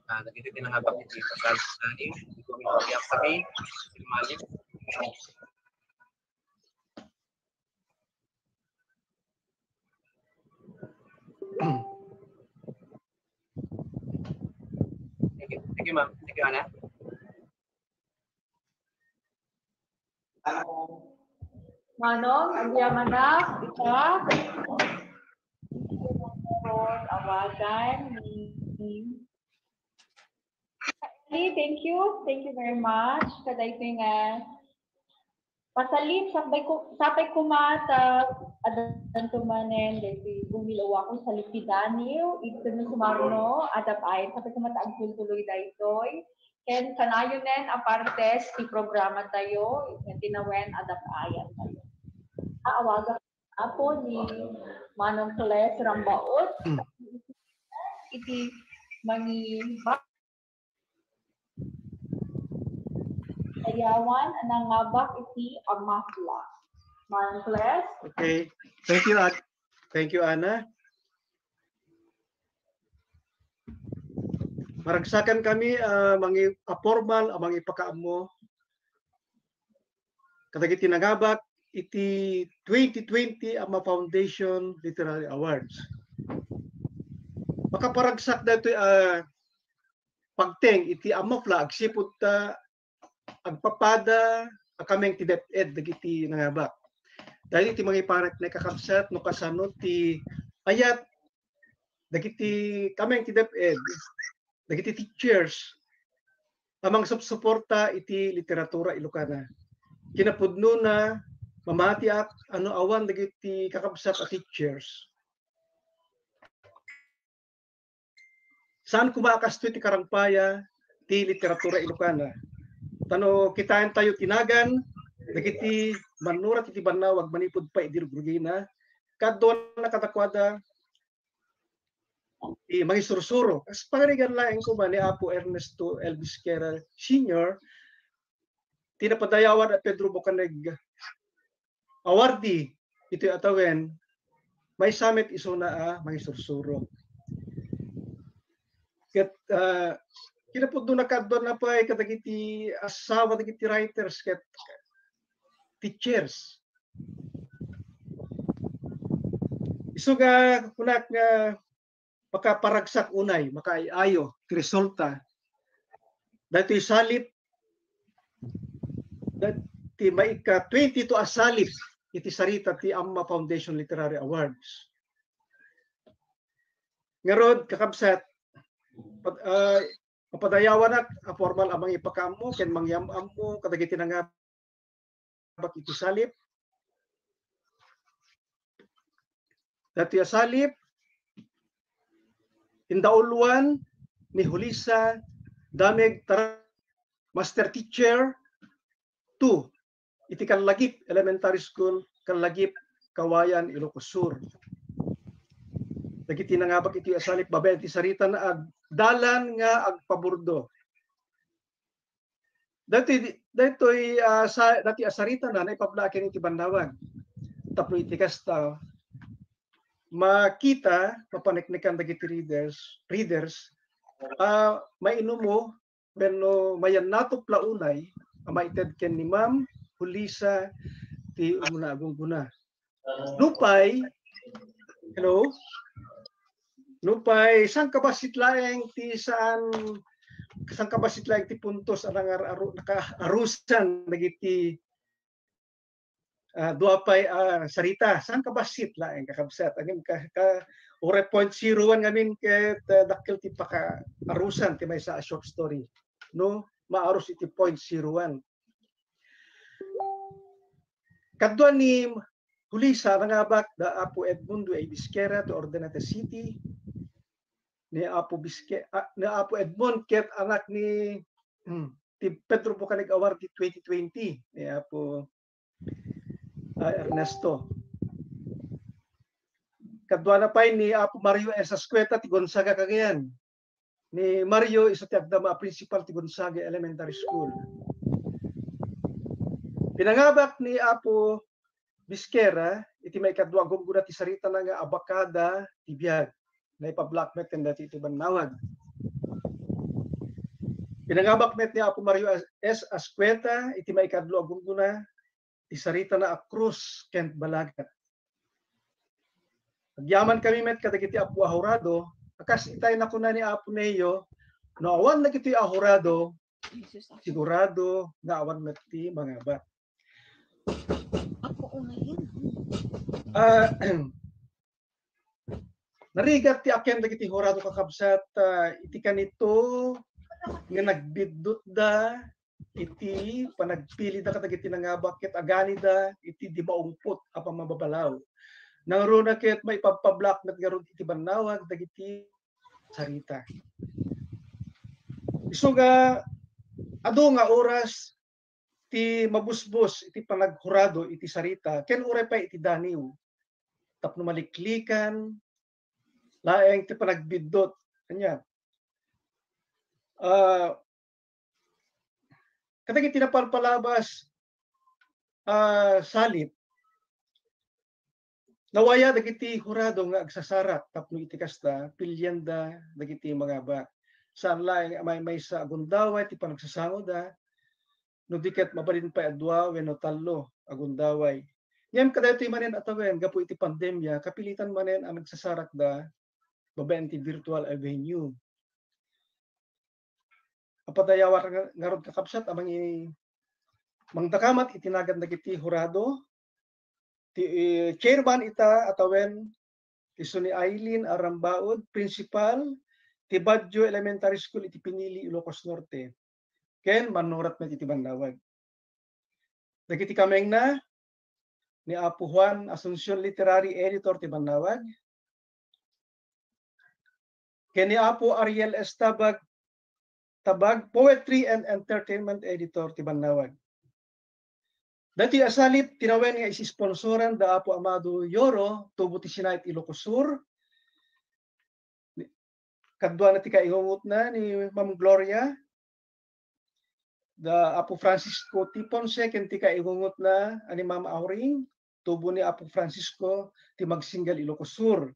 Ah, dagiti ti nangabak iti pasal danim. Iti kami, simmalit. Thank you. Thank Ma'am. Thank you, Ana. Manong, agyamanak, ita. Awagan ni Eli, thank you. Thank you very much. Kadaytoy nga pasalip, sapay ko, sapay kumata, adanto manen, daytoy gumilaw ako sa Lipidaniw, ito no sumarno, adap ay, sapay kumata agtultuloy daytoy. Ken kanayon nen a partes ti programa tayo, nga tinawen adap ayan tayo. Aawagan apo ni Manong Teles Rambaot, iti mangi-, ayawan a nangabak iti a mafla. Manong Teles? Okay. Thank you, Ad. Thank you, Ana. Maragsakan kami, ah, mangi-, a formal a mangipakaammo kadagiti nangabak iti twenty twenty Ama Foundation Literary Awards. Makaparagsak daytoy a pagteng iti a mafla agsipud ta agpapada a kameng ti DepEd dagiti nangabak. Daytoy ti mangipanak ni kakabsat no kasano ti ayat dagiti kameng ti DepEd, dagiti teachers a mangsupsuporta iti literatura Ilocana. Kinapudnona, mamatiak a no awan dagiti kakabsat a teachers, saan koma a kastoy ti karangpaya ti literatura Ilocana. Ta no kitaentayo ti nagan dagiti mannurat iti bannawag manipud pay idi rugrugina, kaduana kadakuada ti mangisursuro. Kas pangarigan laeng koma ni Apo Ernesto L. Bisquera Senior, ti napadayawan a Pedro Bocaneg Awardi iti atawen, maysa met isuna a mangisursuro. Ket, ah, kinapudno na kadua na pay kadagiti asawa dagiti writers ket teachers. Isu nga kunak nga makaparagsak unay, makaay-ayo ti resulta. Daytoy salip, daytoy maika twenty-two a salip iti sarita ti Amma Foundation Literary Awards. Ngarud, kakabsat, pad-, ah, mapadayawanak a formal a mangipakaammo ken mangyam-ammo kadagiti nangabak iti salip. Daytoy a salip, indauluan ni Julissa Dameg Tara-, Master Teacher two iti Callagip Elementary School, Callagip, Cauayan, Ilocos Sur. Dagiti nangabak iti a salip babaen ti sarita na ag-, Dalan nga Agpaburdo. Daytoy, daytoy, ah, sa, daytoy a saritana naipablaak iti bannawag. Tapno iti kasta, makita, mapaneknekan dagiti readers, readers, ah, mainumo wenno mayannatop la unay a maited ken ni Ma'am Julissa ti umuna a gunggona. Nupay, hello? Nupay, sangkabassit laeng ti saan, sangkabassit laeng ti puntos a nangar-, aru-, nakaarusan dagiti, ah, dua pay a sarita. Sangkabassit laeng, kakabsat. Agin ka, ka, uray point zero one ngamin ket, ah, dakkel ti pakaarusan ti maysa a short story. No? Maarus iti point zero one. Kadua ni Julissa, nangabak da Apo Edmundo A. Bisquera ti Urdaneta City, ni Apo Bisque-, ah, ni Apo Edmond ket anak ni, hmm, ti Pedro Bocaneg Award ti twenty twenty, ni Apo, ah, Ernesto. Kaduana pay ni Apo Mario S. Ascueta ti Gonzaga, Cagayan. Ni Mario isu ti agdama a principal ti Gonzaga Elementary School. Pinangabak ni Apo Bisquera iti maikadua a gunggona ti saritana nga Abakada ti Biag. Naipablaak met ken dati iti bannawag. Pinangabak met ni Apo Mario S. Ascueta iti maikadua a gunggona ti saritana a Krus ken Balagat. Agyaman kami met kadagiti Apo a hurado, a kas itay nakuna ni Apo Neo, No awan dagitoy a hurado, sigurado nga awan met ti mangabak. Ah, narigat ti akem dagiti hurado, kakabsat, ah, iti kanito nga nagbiddutda iti panagpilida kadagiti nangabak ket aganida iti di maungpot a pammababalaw. Nangruna ket maipabpablak met ngarud iti bannawag dagiti sarita. Isu nga adu nga oras ti mabusbos iti panaghurado iti sarita ken uray pay iti daniw tapno maliklikan laeng ti panagbiddut. Ania? Ah, kadagiti napalpalabas a salip, nawaya dagiti hurado nga agsasarak tapno iti kasta, pilianda dagiti mangabak. Saan laeng a maymaysa a gundaway ti panagsasangoda, no di ket mabalin pay a dua wenno tallo a gundaway. Ngem kadaytoy manen a tawen, gapu iti pandemia, kapilitan manen a nagsasarakda babaen ti virtual a venue. Apadayawak nga-, ngarud, kakabsat, a mangi-, mangdakamat iti nagan dagiti hurado. Ti, eh, chairman ita a tawen, isu ni Eileen Arambaud, principal ti Baguio Elementary School iti Pinili, Ilocos Norte, ken mannurat met iti bannawag. Dagiti kamengna, ni Apo Juan Asuncion, literary editor ti bannawag, ken ni Apo Ariel S. Tabag, Tabag, poetry and entertainment editor ti bannawag. Daytoy a salip, tinawen nga isisponsoran da Apo Amado Yoro, tubo ti Sinait, Ilocos Sur. Kaduana ti kaingungotna ni Ma'am Gloria, da Apo Francisco T. Ponce, ken ti kaingungotna a ni Ma'am Auring, tubo ni Apo Francisco ti Magsingal, Ilocos Sur.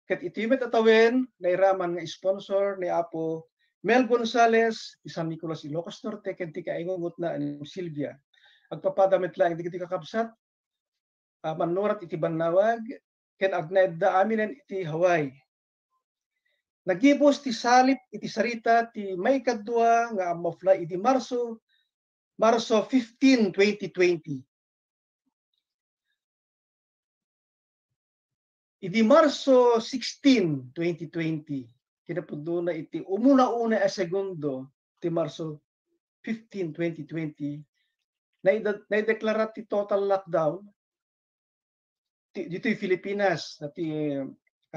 Ket iti met a tawen, nairaman nga sponsor ni Apo Mel Gonzalez ti San Nicolas, Ilocos Norte, ken ti kaingungotna a ni Silvia. Agpapada met laeng dagiti kakabsat a mannurat iti bannawag ken agnaedda aminen iti Hawaii. Nagibus ti salip iti sarita ti maikadua nga ammofla idi Marso, Marso fifteen, twenty twenty. Idi Marso sixteen, twenty twenty, kinapudnona iti umuna-una a segundo ti Marso fifteen, twenty twenty, naida-, naideklara ti total lockdown ti, ditoy Filipinas, ti,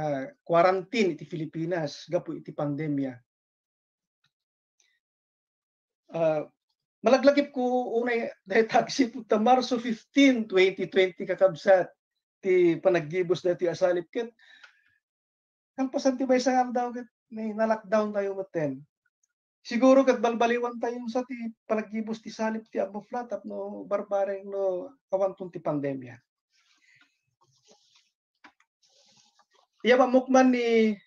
ah, quarantine iti Filipinas gapu iti pandemia. Ah, malaglagipko unay dayta agsipud ta Marso fifteen, twenty twenty, kakabsat, ti panaggibus daytoy a salip ket kalpasan ti maysa nga aldaw ket ni-lockdown tayo metten. Siguro ket balbaliwan tayo sa ti panaggibus ti salip ti ammofla tapno barbareng no awanton ti pandemia. Iya mamukman ni,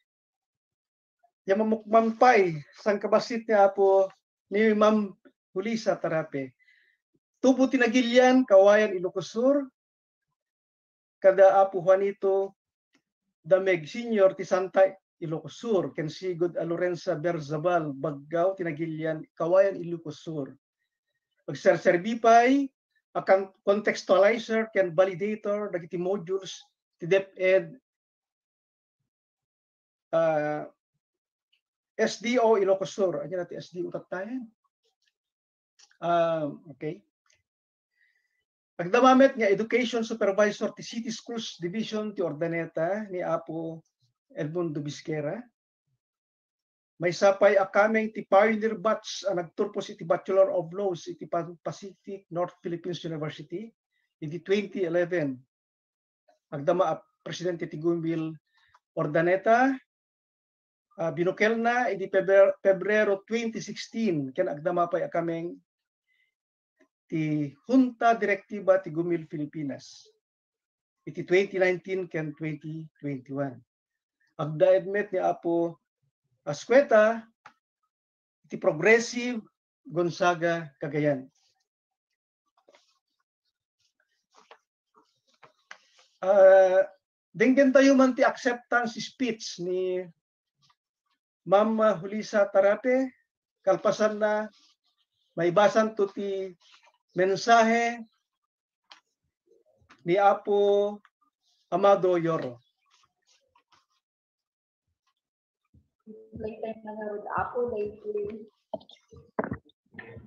iya mamukman pay, sangkabassit ni Apo, ni Ma'am Julissa Tarape. Tubo ti Nagilian, Kawayan, Ilocos Sur, kada Apo Juanito Dameg Senior ti Santa, Ilocos Sur, ken sigud a Lorenza Berzabal, Baggao ti Nagilian, Kawayan, Ilocos Sur. Agserserbi pay a kan-, contextualizer ken validator dagiti modules ti DepEd, ah, S D O Ilocos Sur. Ania ti S D O tattayen? Ah, okay. Agdama met nga education supervisor ti City Schools Division ti Urdaneta ni Apo Edmundo Bisquera. Maysa pay a kameng ti pioneer batch a nagturpos iti Bachelor of Laws iti Pan-, Pacific North Philippines University iti twenty eleven. Agdama a presidente ti Gumil Urdaneta, ah, binukelna idi Pebre-, Pebrero twenty sixteen, ken agdama pay a kameng ti Junta Direktiba ti Gumil Filipinas iti twenty nineteen ken twenty twenty-one. Agdaed met ni Apo Ascueta iti Progressive Gonzaga, Cagayan. Ah, denggen tayo man ti acceptance speech ni Ma'am Julissa Tarape, kalpasanna, maibasanto ti mensahe ni Apo Amado Yoro. Play time na nga rod, Apo, like,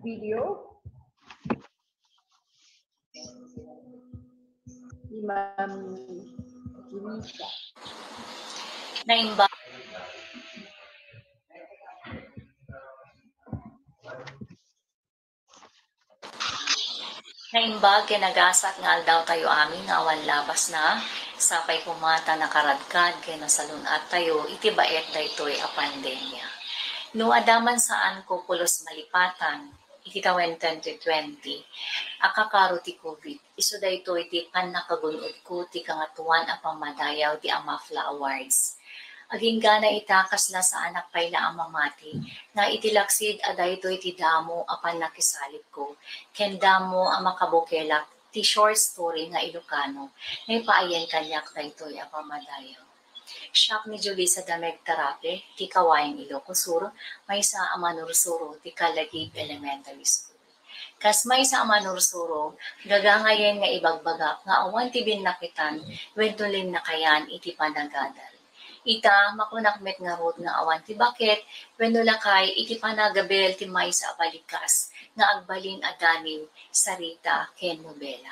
video. Ni Ma'am Julissa. Naimbag. Naimbag ken nagasat nga aldawtayo amin nga awan labasna, sapay koma ta nakaradkad ken nasalun-attayo iti baet daytoy a pandemia. No adda man saanko pulos malipatan, iti tawen twenty twenty, a kakaro ti covid, isu daytoy ti pannakagun-odko ti Kangatoan a Pammadayaw ti Amafla Awards. Aginggana ita, kasla saanak pay la a mamati nga iti laksid a daytoy ti damo a pannakisalibko ken damo a makabukelak ti short story nga Ilocano nga ipaayen kaniak daytoy a pammadayaw. Siak ni Julissa Dameg Tarape ti Kawayan Ilocos Sur, maysa a manursuro ti Calagig Elementary School. Kas maysa a manursuro, gagangayen nga ibagbagak nga awan ti binnaketan wenno linnakayan iti panagadal. Ita, makunak met ngarud nga awan ti baket wenno lakay iti panagabel ti maysa a balikas nga agbalin a danin, sarita, ken nobela.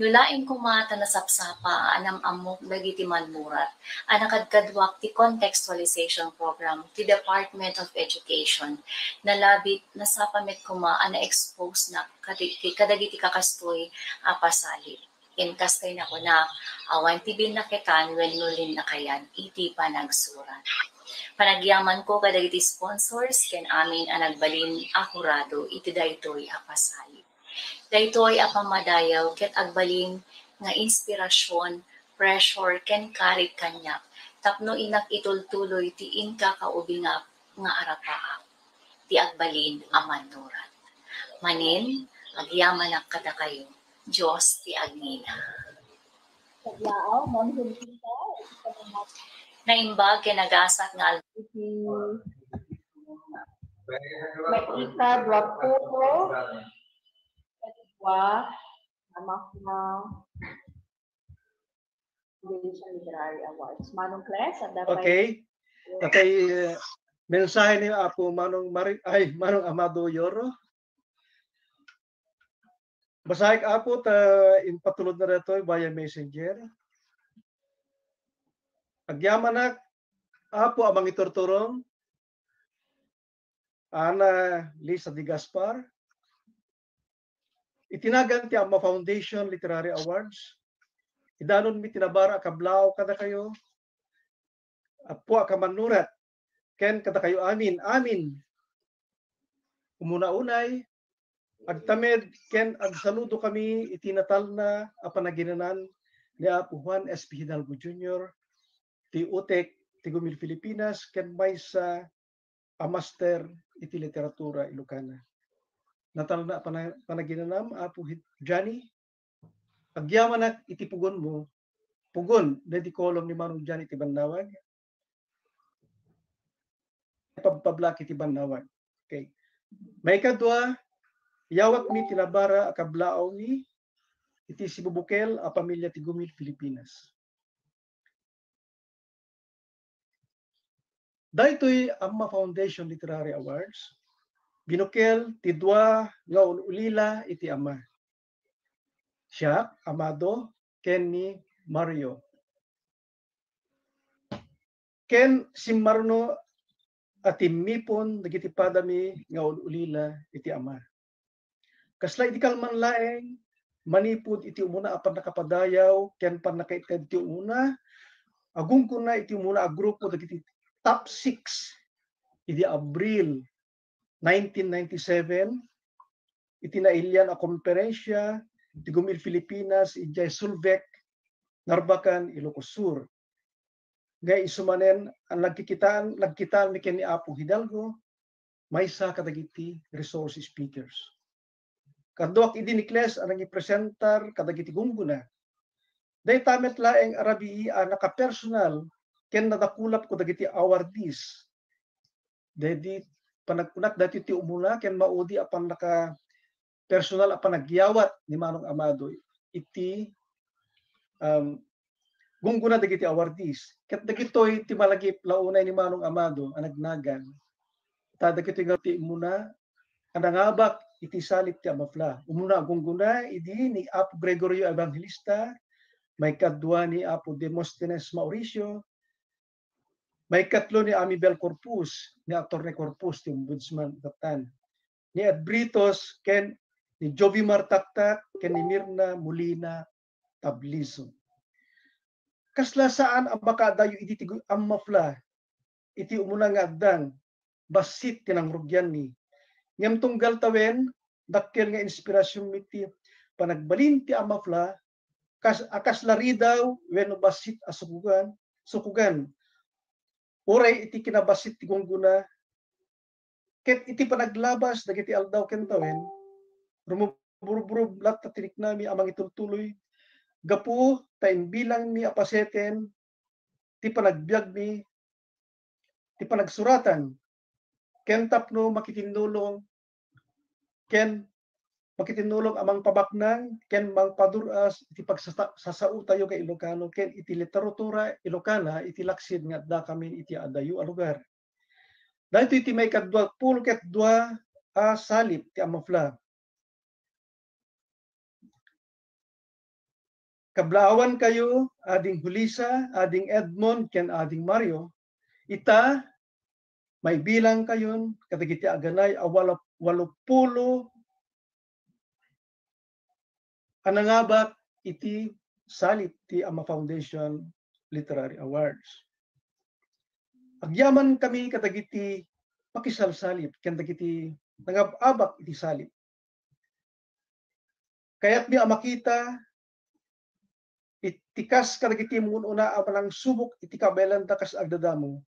No laeng koma ta nasapsapa a nam-ammok dagiti manmurat a nakadkaduak ti contextualization program ti Department of Education, nalabit, nasapa met koma a na-expose-nak kadi-, kadagiti kakastoy a pasalib. Ken kastay nakunak, awan ti binnaketan wenno linnakayan iti panagsurat. Panagyamanko kadagiti sponsors ken amin a nagbalin a hurado iti daytoy a pasalib. Daytoy a pammadayaw ket agbalin nga inspirasyon, pressure, ken karit kaniak tapno innak itultuloy ti inkakaubingak nga arapaak ti agbalin a mannurat. Manen, agyamanak kadakayo. Dios ti agnina. Taglaaw, Ma'am Julissa, iti panamat- Naimbag ken nagasat nga al- iti maika duappulo kadua a Mafla Foundation Literary Awards. Manong Cles, adda pay. Okay. Atay, eh, mensahe ni Apo Manong Mari-, ay, Manong Amado Yoro. Basaek, Apo, ta impatulod na daytoy via messenger. Agyamanak, Apo, a mangiturturom, Ana Lisa de Gaspar. Iti nagan ti Amma Foundation Literary Awards, idanonmi ti nabara a kablaaw kadakayo, Apo a kamannurat, ken kadakayo amin, amin. Umuna unay, agtamed ken agsaludo kami iti natalna a panaginanan ni Apo Juan S P Hidalgo Junior, ti utek ti Gumil Filipinas, ken maysa a master iti literatura Ilocana. Natalna a pana-, panaginanam, Apo Hit-, Johnny, agyamanak iti pugonmo, pugon, daydi kolom ni Manong Johnny iti bannawag. Pabpablak iti bannawag. Okay. Maikadua, iyawatmi ti nabara a kablaawmi iti sibubukel a pamilya ti Gumil Filipinas. Daytoy Amma Foundation Literary Awards, binukel ti dua nga ul-ulila iti Ama. Siak, Amado, ken ni Mario. Ken simmarno a timmipon dagiti padami nga ul-ulila iti Ama. Kasla idi kalman laeng, manipud iti umuna a pannakapadayaw ken pannakaited ti umuna a gunggona iti umuna a grupo dagiti top six idi Abril nineteen ninety-seven, iti nailian a komperensia ti Gumil Filipinas idiay Sulbec, Narbacan, Ilocos Sur. Nga isu manen a nagkikitaan, nagkitaanmi ken ni Apo Hidalgo, maysa kadagiti resource speakers. Kaduak idi ni Cles a nangipresentar kadagiti gunggona. Dayta met laeng a rabii a nakapersonal ken nadakulap kadagiti awardees Daydi panagkunak, daytoy ti umuna ken maudi a pannaka-, personal a panagyawat ni Manong Amado iti, um, gunggona dagiti awardees. Ket dagitoy ti malagip la unay ni Manong Amado a nagnagan. Ta dagitoy nga ti umuna a nangabak iti salip ti Amafla. Umuna a gunggona idi ni Apo Gregorio Evangelista, maikadua ni Apo Demosthenes Mauricio, maikatlo ni Amibel Corpus, ni Attorney Corpus, ti ombudsman, katan, ni Ed Britos, ken ni Jovimar Taktak, ken ni Mirna Molina Tablison. Kasla saan a makaadayo idi ti Amafla, iti umuna nga addang, bassit ti nangrugianmi. Ngem tunggal tawen, dakkel nga inspirasionmi ti panagbalin ti Amafla, kas-, a kasla ridaw wenno bassit a sukugan, sukugan. Uray iti kinabassit ti gunggona, ket iti panaglabas dagiti aldaw ken tawen, rumubrubrub latta ti riknami a mangitultuloy gapu ta imbilangmi a paseten ti panagbiagmi ti panagsuratan, ken tapno makitinnulong, ken makitinnulong a mangpabaknang ken mangpadur-as iti pagsasa-, sasaotayo nga Ilocano ken iti literatura Ilocana iti laksid nga addakamin iti adayo a lugar. Daytoy ti maikadua pulo ket dua a salip ti Amafla. Kablaawankayo, Ading Julissa, Ading Edmond, ken Ading Mario, ita, maibilangkayon kadagiti aganay a walo-, walopulo a nangabak iti salip ti Ama Foundation Literary Awards. Agyamankami kadagiti makisalsalip ken dagiti nangab-abak iti salip. Kayatmi a makita iti kas kadagiti mun-una a manangsubok iti kabaelanda kas agdadamo.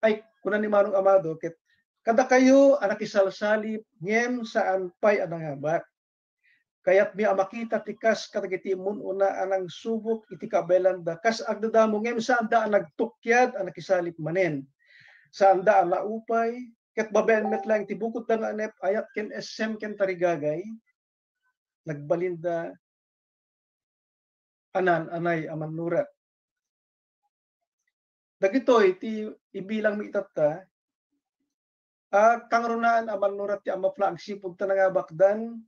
Ay, kuna ni Manong Amado, ket kadakayo a nakisalsalip ngem saan pay a nangabak. Kayatmi a makita ti kas kadagiti mun-una a nangsubok iti kabaelanda kas agdadamo ngem saanda a nagtukyad a nakisalip manen. Saanda a naupay, ket babaen met laeng ti bukodda nga anep, ayat ken essem ken tarigagay, nagbalinda a naan-anay a mannurat. Dagitoy ti ibilangmi itatta a kangrunaan a mannurat ti Amafla agsipud ta nangabakdan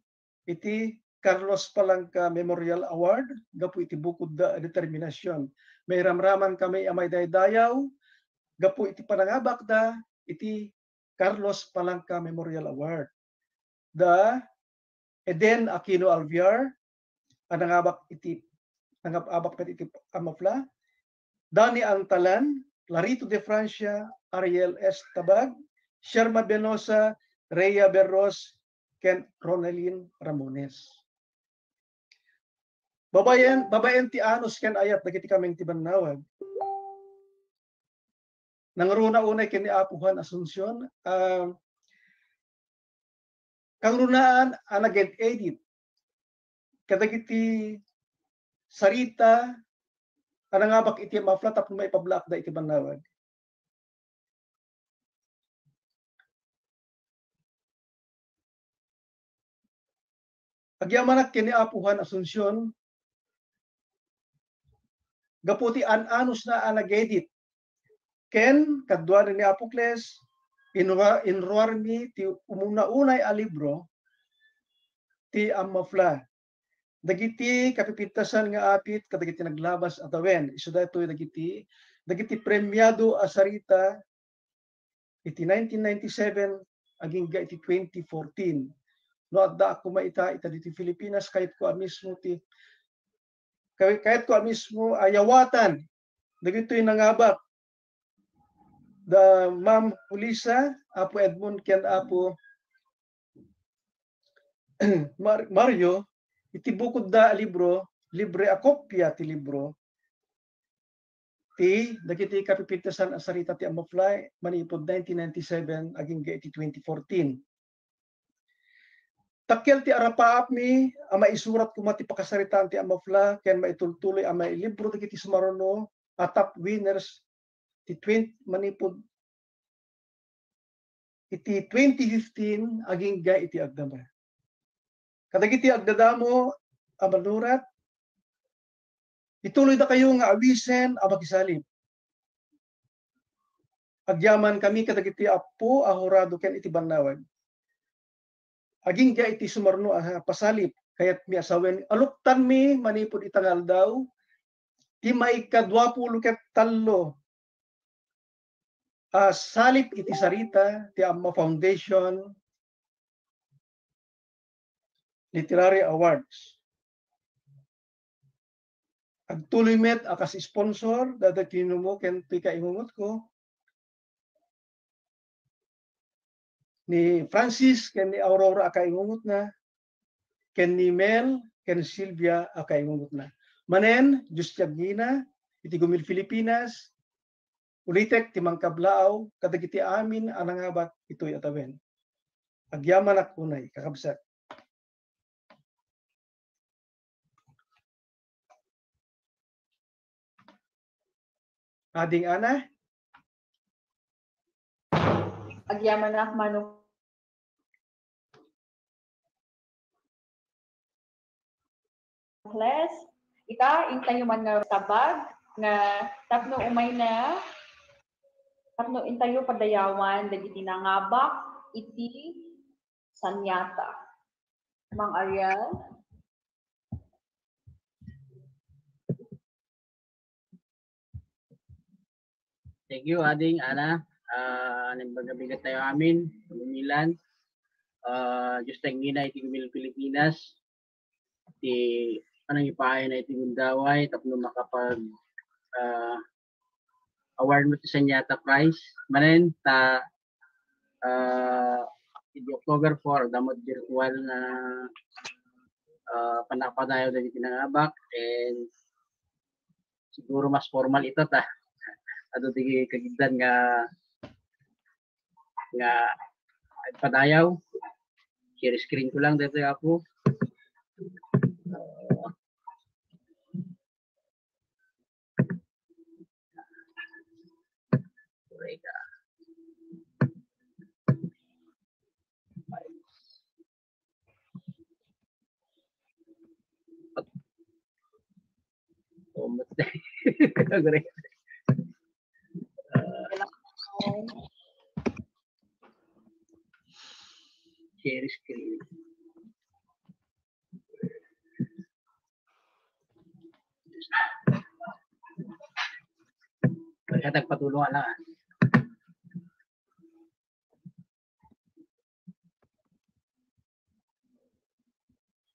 iti Carlos Palanca Memorial Award gapu iti bukodda a determinasion. Mairamramankami a maidaydayaw gapu iti panangabakda iti Carlos Palanca Memorial Award. Da Eden Aquino Alvear, a nangabak iti, nangab-abak met iti Amafla, Dani Antalan, Larito de Francia, Ariel S. Tabag, Sherma Benosa, Rhea Berros, ken Ronelyn Ramones. Babaen, babaen ti anus ken ayat dagiti kameng ti bannawag. Nangruna unay ken ni Apo Juan Asuncion, ah, kangrunaan a nag-edit kadagiti sarita a nangabak iti Amafla tapno maipablakda iti bannawag. Agyamanak ken ni Apo Juan Asuncion gapu ti an-anusna a nag-edit. Ken kaduanan ni Apo Cles, inrua-, inruarmi ti umuna-unay a libro ti Amafla. Dagiti kapipintasan nga apit kadagiti naglabas a tawen. Isu daytoy dagiti, dagiti premiado a sarita iti nineteen ninety-seven agingga iti twenty fourteen. No adda koma ita, ita ditoy Pilipinas, kayatko a mismo ti, kay-, kayatko a mismo a yawatan dagitoy nangabak da Ma'am Julissa, Apo Edmond, ken Apo Mar-, Mario, iti bukodda a libro, libre a kopia ti libro, ti dagiti kapipintasan a sarita ti Amafla manipud nineteen ninety-seven agingga iti twenty fourteen. Dakkel ti arapaapmi a maisurat koma ti pakasaritaan ti Amafla ken maitultuloy a mailibro dagiti sumaruno a top winners ti twenty, manipud iti twenty fifteen agingga iti agdama. Kadagiti agdadamo a manurat, ituloydakayo nga awisen a makisalib. Agyamankami kadagiti appo a hurado ken iti bannawag. Agingga iti sumarno a pasalib, kayatmi a sawen, aluktanmi manipud ita nga aldaw ti maikadua pulo ket tallo a salib iti sarita ti Amma Foundation Literary Awards. Agtuloy met a kas sponsor, dada ti numo ken ti kaingungutko, ni Francis ken ni Aurora a kaingungutna, ken ni Mel ken Silvia a kaingungutna. Manen, Dios ti agngina, iti gumil Filipinas, ulitek ti mangkablaaw kadagiti amin a nangabak itoy a tawen. Agyamanak unay, kakabsat. Ading Ana? Agyamanak, Manong Class. Ita, intayo man nga tabag nga tapno umayna, tapno intayo padayawan dagiti nangabak iti saniata. Mang Ariel? Thank you, Ading Ana. Ah, nagpagabigat tayo amin, Panginoon. Ah, Diyos tayo ngina iti gumil Pilipinas. Ti, anang ipaay na iti gundaway, tapno makapag, ah, award mo ti Sanyata Prize. Manen, ta, ah, iti October four, damot virtual na, ah, panapadayaw dagiti nangabak, and siguro mas formal ita ta. Adu ti kagiddan nga, nga agpadayaw. Share screen ko lang dito, Apo. Ah, Orega. Oh, mas-, Share screen. Kaya nagpatulong na lang, ah.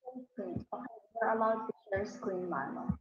Okay. You're allowed to share screen, Mano.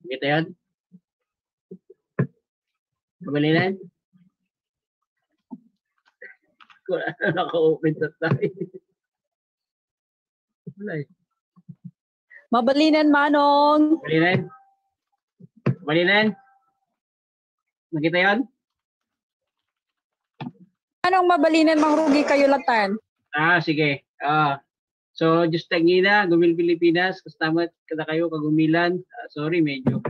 Kita yan? Kabalinen? Wala na, naka-open na tayo. Wala eh. Mabalinen, Manong. Kabalinen? Kabalinen? Nakita yan? Manong, mabalinen, mangrugi kayo latan. Ah, sige. Ah, so, just tagina, Gumil Pilipinas, kasta met kadakayo, kagumilan. Ah, sorry, medyo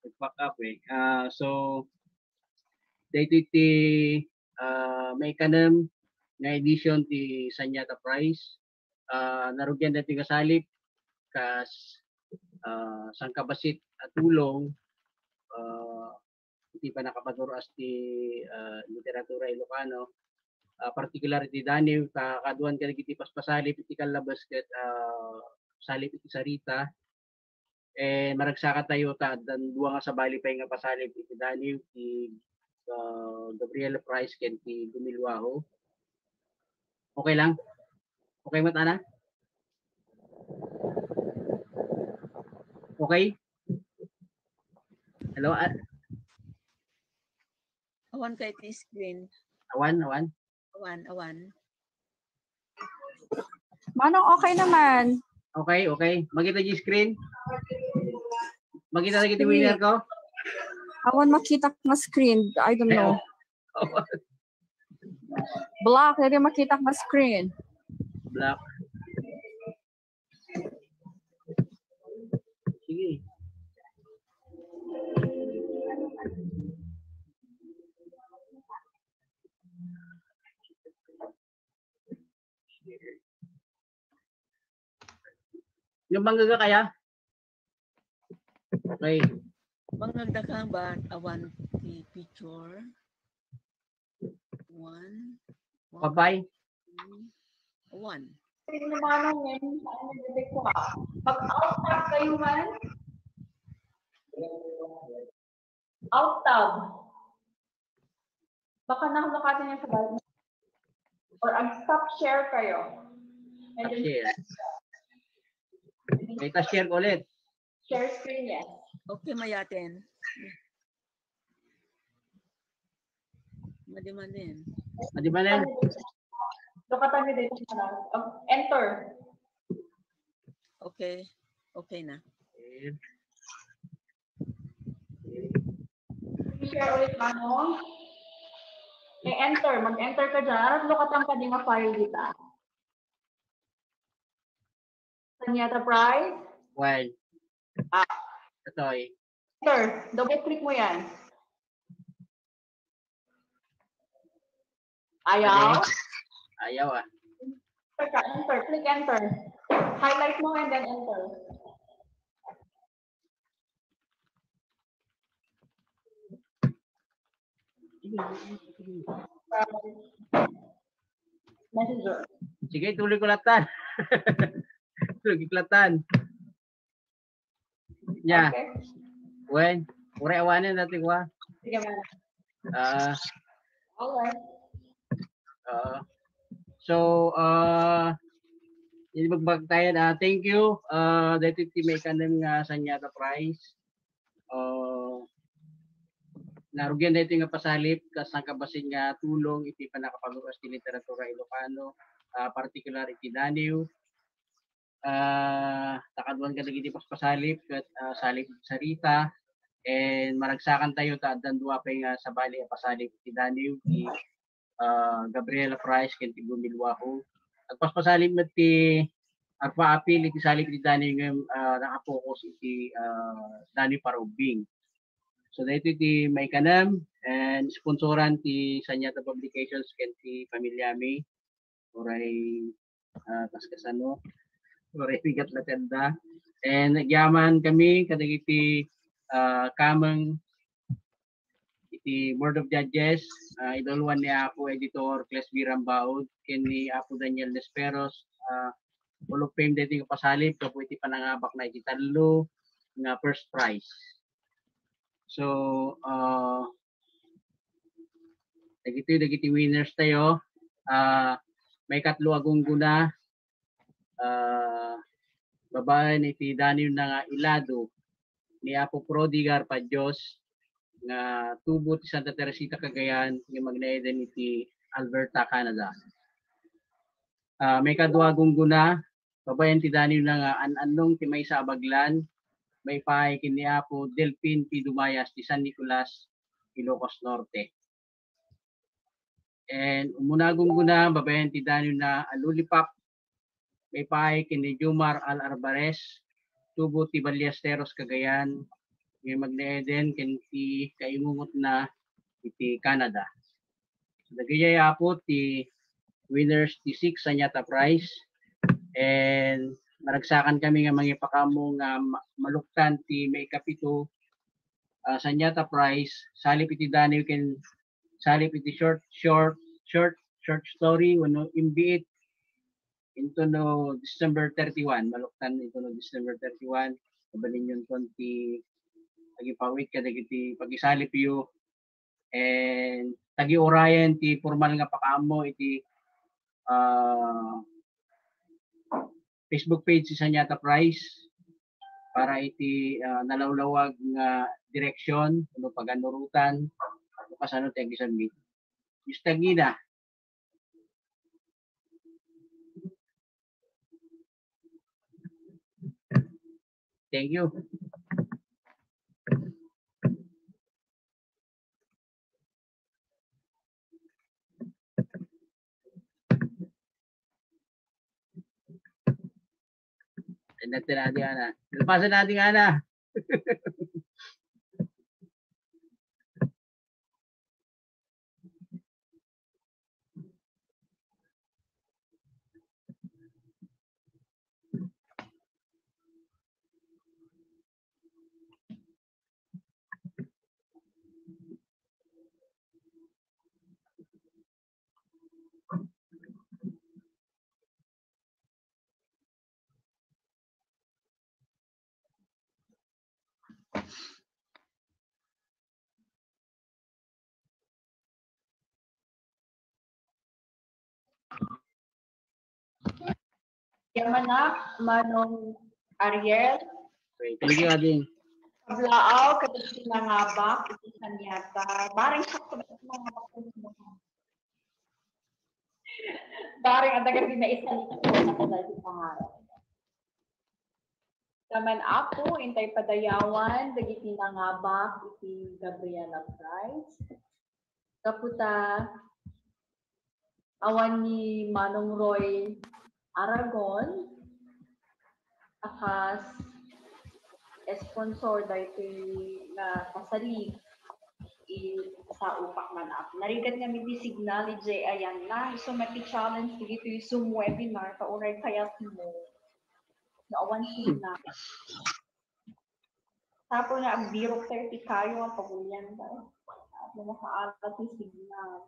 nag-pack up eh. Ah, so, daytoy ti ah, maikanem nga edition ti Sanyata Prize. Ah, narugian daytoy nga salip kas ah, sangkabassit a tulong ah, iti pannakapadur-as ti ah, literatura Ilocano. Ah, partikular iti Daniw, ta kaaduan kadagiti paspasalip iti kallabes ket ah, salip iti Sarita. Eh, maragsakatayo ta addan dua nga sabali pay nga pasalip iti Daniw, ti ah, Gabriela Price ken ti Gumil Waho. Okay lang? Okay met, Ana? Okay? Hello? Ah, Awan kay ti screen. Awan, awan. Awan, awan. Manong, okay naman. Okay, okay. Makita di screen? Makita na kita winner ko? Awan makita nga screen. I don't know. Black, hindi makita nga screen. Black. Sige. Yung manggaga kaya? Okay. Mangagda ka ba awan ti picture? One. Bye-bye. One. Sino naman ang ngayon? Ano yung ko ha? Mag-out tab kayo man? Out tab. Baka nakalakasan niya sa balik. Or ang stop share kayo. And Stop then share. Kita share ko ulit. Share screen, yes. Okay, mayaten. Madi-madi. Di ba na? Lukatan niyo din siya. Oh, enter. Okay. Okay na. Share ulit, Manong. I-enter. Mag-enter ka dyan. Ano lukatan ka din nga file dita? Sanyata Prize? Well. Ah. Ito eh. Enter. Double click mo yan. Ayaw? Ayaw ah. Enter ka, enter. Click enter. Highlight mo and then enter. Messenger. Sige, tuloy ko latan. Tuloy ko latan. Yeah. Okay. Well, ure awanen dati ko ah. Sige, man. Ah, Alright. ah. So, ah, ini magbagtayan, ah, thank you. Ah, dati ti may kanem nga Sanyata Prize. Ah, narugian dati nga pasalip, kas nangkabassit nga tulong iti pannakapagur-as ti literatura Ilocano, ah, partikular iti Daniw. Ah, ta kaaduan kadagiti paspasalip ket, ah, salip Sarita, and maragsakan tayo ta addan dua pay nga sabali a pasalip iti Daniw, ti, ah, Gabriela Price ken ti Gumil Waho. Agpaspasalip met ti Arpa Apil iti salip iti Daniw ngem, ah, nakapokus iti, ah, Daniw para ubbing. So, daytoy ti maikanem and sponsoran ti Sanyata Publications ken ti Pamilyami. Uray, ah, kas kasano? Uray bigat la ti adda. And nagyaman kami kadagiti, ah, kameng iti Board of Judges, ah, idalwan ni Apo Editor Cles B. Rambaud ken ni Apo Daniel Desperos, ah, Hall of Fame daytoy nga pasalip gapu iti panangabakna iti tallo nga first prize. So, ah, dagitoy dagiti winners tayo. Ah, maikatlo a gunggona, ah, babaen iti Daniw na nga Ilado. ni Apo Prodigar Padios nga tubo ti Santa Teresita Cagayan nga magnaeden iti Alberta, Canada. Ah, maikadua a gunggona, babaen ti daniwna nga an-annong ti maysa a baglan, maipaay ken ni Apo Delfin P. Dumayas ti San Nicolas, Ilocos Norte. And umuna a gunggona, babaen ti daniwna a lollipop, maipaay ken ni Jomar Al Arbares, tubo ti Ballesteros, Cagayan, nga magnaeden ken ti kaingungotna iti Canada. Dagiti Apo ti winners ti six Sanyata Prize, and maragsakan kami nga mangipakaammo nga ma-, maluktan ti maikapito, ah, Sanyata Prize, salip iti daniw ken salip iti short, short, short, short story wenno imbiit intono December thirty-one, maluktan intono December thirty-one. Mabalinyo inton ti agipawit kadagiti pagisalipyo, and tagiurayen ti formal nga pakaammo iti, ah, Facebook page ti Sanyata Prize para iti, ah, nalawlawag nga direksyon wenno paganurotan no kasano ti agisubmit. Mister Gina. Thank you. Ay, natin natin, Ana. Lapasan natin, Ana. Yaman na, Manong Ariel. Okay, thank you, Ading. Kablaaw, kadagiti nangabak iti Sanyata. Bareng sakto ba iti nangabak? Bareng adda kadagiti naisalita iti pangaran. Taman, Apo, intay padayawan dagiti nangabak iti Gabriela Prize. Gapu ta awan ni Manong Roy Aragon a kas sponsor daytoy nga pasarig, i-, sa upak man, Apo. Narigat ngamin ti signal idiay ayanna. Isu met ti challenge dagitoy Zoom webinar, ta uray kayatmo nga awan signal. Tapos nga agbirok tayo ti kayo nga pagulian tayo. Tapos makaalat ti signal.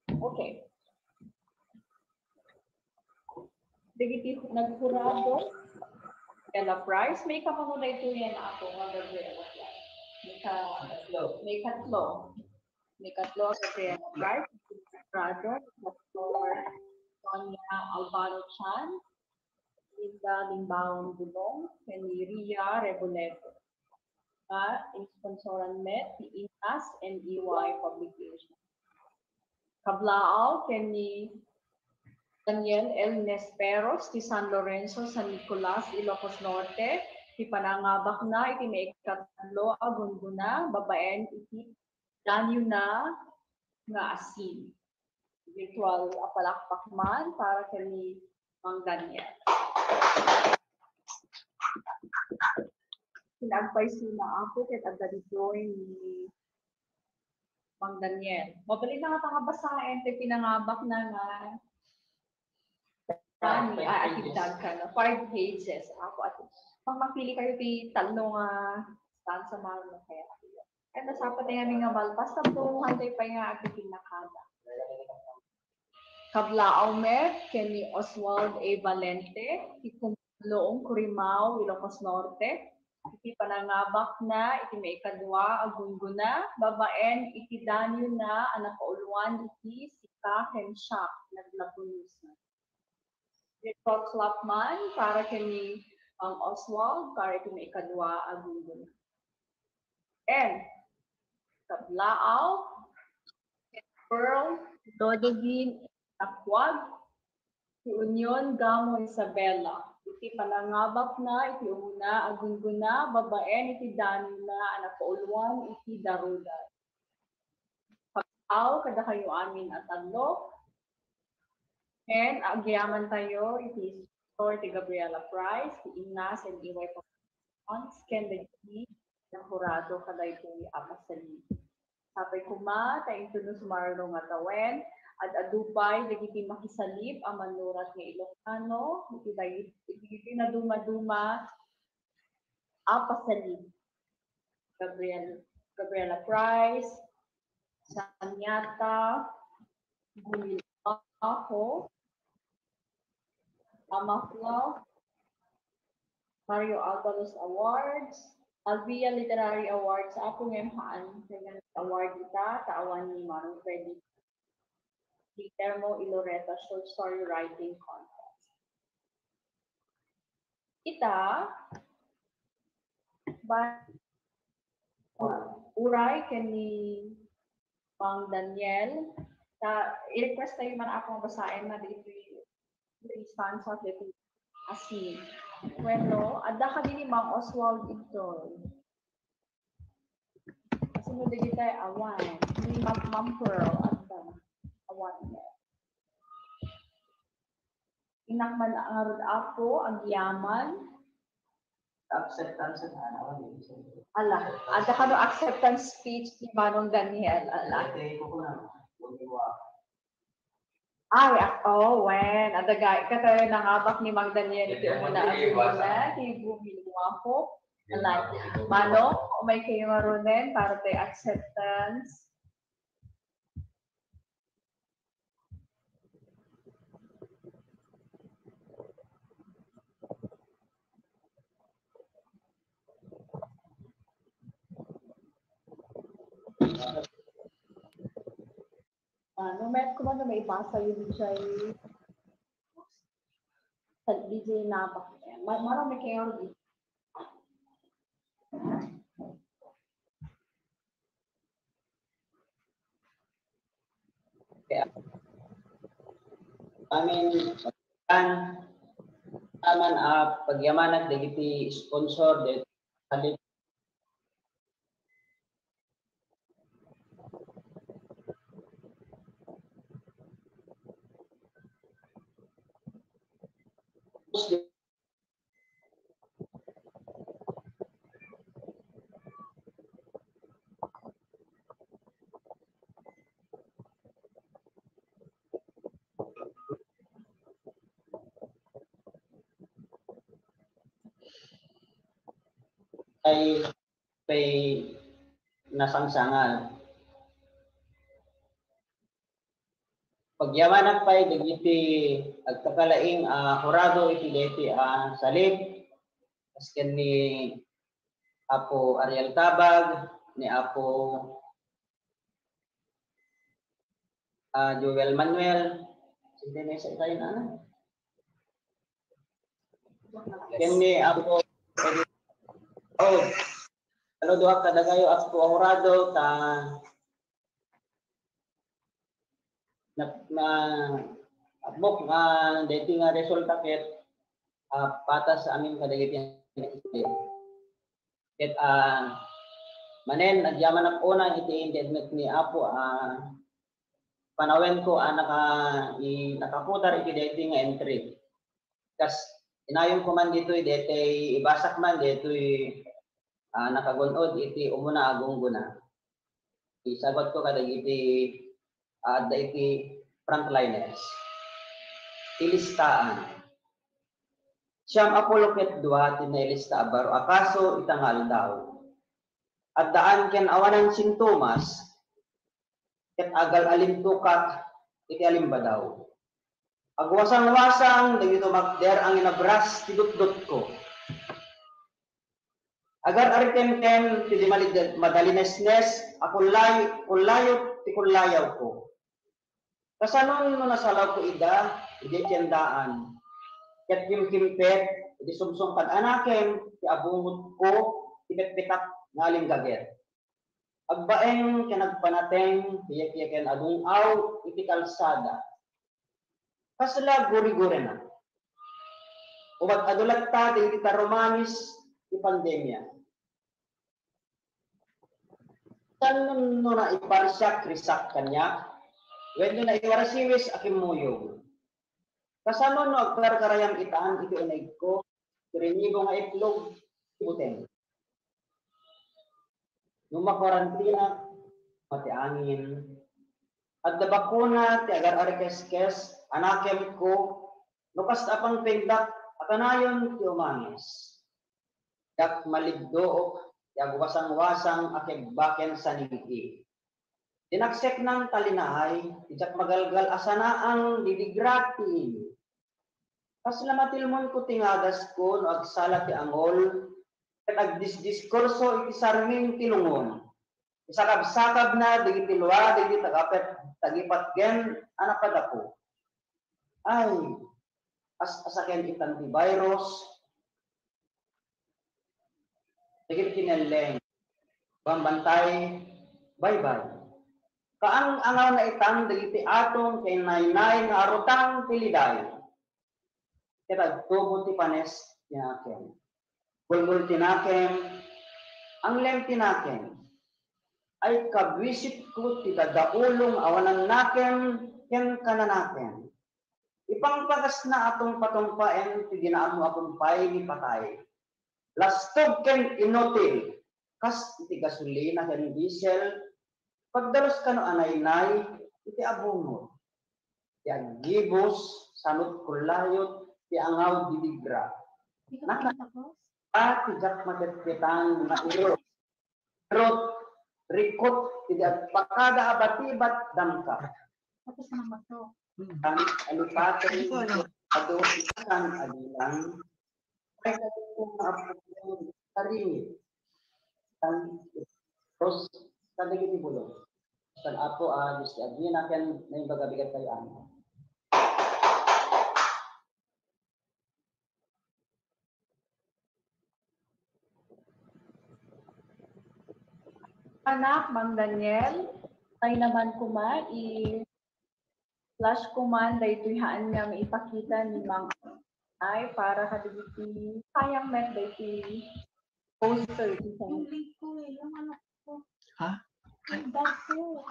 Okay. Dagiti naghurado, Gabriela Prize, maikapano daytoy, Apo, nga Gabriela Prize? Maika-, maikatlo. Maikatlo a Gabriela Prize, naghurado, Doctor Sonia Albano Chan, Linda Limbaon Bulong, ken ni Ria Reboledo. Nga insponsoran met ti Inas and E Y Publication. Kablaaw ken ni Daniel L. Nesperos ti San Lorenzo, San Nicolas, Ilocos Norte, ti panangabakna iti maikatlo a gunggona babaen iti daniwna nga asin. Virtual a palakpak man para ken ni Mang Daniel. Pinaagpaysona, Apo, ket adda ditoy ni Mang Daniel. Mabalin na nga pangabasaen, ti pinangabakna nga Ani, ah, ati dagka na. Five pages. Ako, ati. Pang mapili kayo ti tallo nga stanza, maro na kaya. Kaya nasapa tayo nga malpas, tapos tayo pa nga ati pinakada. Kablaaw met ken ni Oswald A. Valente, ti Kumaloong, Curimaao, Ilocos Norte, iti panangabakna iti maikadua a gunggona babaen iti daniwna a nakauloan iti Sika ken Siak, Naglapunusan. Virtual clap man para ken ni Mang Oswald para iti maikadua a gunggona. N. Kablaaw, Pearl, Rodovin, Takwag, ti Union Gamo Isabela, iti panangabakna iti umuna a gunggona babaen iti danina a napauluan iti darudan. Pagtao kadakayo amin a tallo, ken agyamantayo iti sponsor ti Gabriela Prize, ti Ignace and E Y Productions, ken dagiti nahurado kadaytoy a pasalin. Sapay koma ta inton no sumarno nga tawen, ad-adu pay dagiti makisalip a manurat nga Ilocano iti dagiti, iti nadumaduma a pasalin. Gabriel, Gabriela Price, Sanyata, Gumilaho, Amaflo, Mario Albalos Awards, Alvia Literary Awards, apo ngem haan kanian award ita, ta awan ni Manong Freddy. Guillermo Iloreta Short Story Writing Contest. Ita, ba, uray ken ni Mang Daniel, ta i-request tayo man ako nga basaen na dito yung response of the asin. Bueno, adda kadi ni Mang Oswald Igtoy. Kasunod dagiti awan. Ni Ma'am, Ma'am Pearl, adda. Awan. Innak man ngarud, apo, agyaman. Acceptance na, ano, ano, ano. Ala, adda kano acceptance speech ni Manong Daniel, ala. Ate, ko na. Ay, ak-, oh, wen. Adda gayam, katayo nangabak ni Mang Daniel iti umuna a gunggona, ti Gumilaho. Ala. Manong, umay kayo marunen para ti acceptance. Ah, no, met ko man na maibasa yung D J. Sa D J na ba? Ma-, marami kayo. Kaya, amin, kan, taman, ah, pagyamanak dagiti sponsor, dagiti Ay, pay nasangsangal. Pagyamanak pay dagiti agkakalaing a hurado iti daytoy a salip, kasken ni Apo Ariel Tabag, ni Apo, ah, Joel Manuel. Sino na sa itayo na, ano? Ken ni Apo Eddie. Oh, saludoak kadakayo, Apo Ahurado, ta na, na, abok nga daytoy nga resulta ket, ah, patas amin kadagiti. Ket, ah, manen, agyamanak unay iti internet ni Apo, ah, panawenko a naka-, i-, nakaputar iti daytoy nga entry. Kas inayonko man ditoy, daytoy ibasak man, daytoy, ah, nakagun-od iti umuna a gunggona. Isagutko kadagiti, ah, adda iti frontliners. Ilistaan. Siam a pulo ket dua ti nailista a baro a kaso ita nga aldaw. Addaan ken awanan sintomas, ket agal-alintukak iti alimbadaw. Agwasangwasang dagiti umakder a nginabras ti dutdotko. Agar-arikem ken ti di mali-, madalinesnes a kullay-, kullayot ti kullayawko. Kasanon no nasalawko ida idiay tiendaan, ket kimkimpet iti sumsungkad a nakem ti abungotko ti petpetak nga alinggaget. Agbaeng ken agpanateng ti yekyen a dung-aw iti kalsada. Kasla gurigurina. Umad-adu latta dagiti tarumamis ti pandemia. Kasano no naiparisakrisak kaniak? Wenno naiwarasiwis a kimmuyog? Kasano no agkarkarayam itan iti unegko ti rinibo nga itlog ti buteng? No makuarantinak, mati angin. Adda bakuna ti agar-arikeskes a nakemko, no kasta a pangpengdak a kanayon ti umangis. Diak malidduok ti agwasangwasang a kebbaken sanigi. Dinakseknan talinaay, diak magalgal a sanaang didigra ti ili. Kasla matilmonko ti ngadasko no agsala ti angol, ket agdisdiskurso iti sarming ti lungon. Isakabsakabna dagiti lua dagiti tagapet-, tagipatgen a napadapo. Ay, as-asaken itan ti virus, dagiti kinelleng, bambantay, baybay. Kaang-angawna itan dagiti atong ken naynay nga arutang ti liday. Ket agtubo ti panes ti nakem. Bulbul ti nakem, anglem ti nakem. Ay, kabuisitko ti dadaulo nga awanan nakem ken kananakem. Ipangpagasna a tungpatungpaen ti dinaammo a kumpay ni patay. Lastog ken inutil, kas iti gasolina ken diesel, pagdalus kano a naynay iti abungot. Ti aggibus, sanut kullayot, ti angaw didigra. Naka-, a ti diak matettetan nga irut. Rut, rikut, ti di agpakada a batibat dangka. Tapos naman to. Tan alipaten, adu, tan adilan. Ay, sabi ko nga, apo, tarini. Tan, ros, kadagiti bulong. Tan, Apo, ah, Diyos ti agina, ken naimbag a bigat tayo, amen. Anak, Mang Daniel, tay naman kuma, i-flash ko man daytoy haan nga maipakita ni Mang ay para kadagiti sayang met daytoy poster. Yung link ko eh, yung ano ko. Ha? Yung bag ko.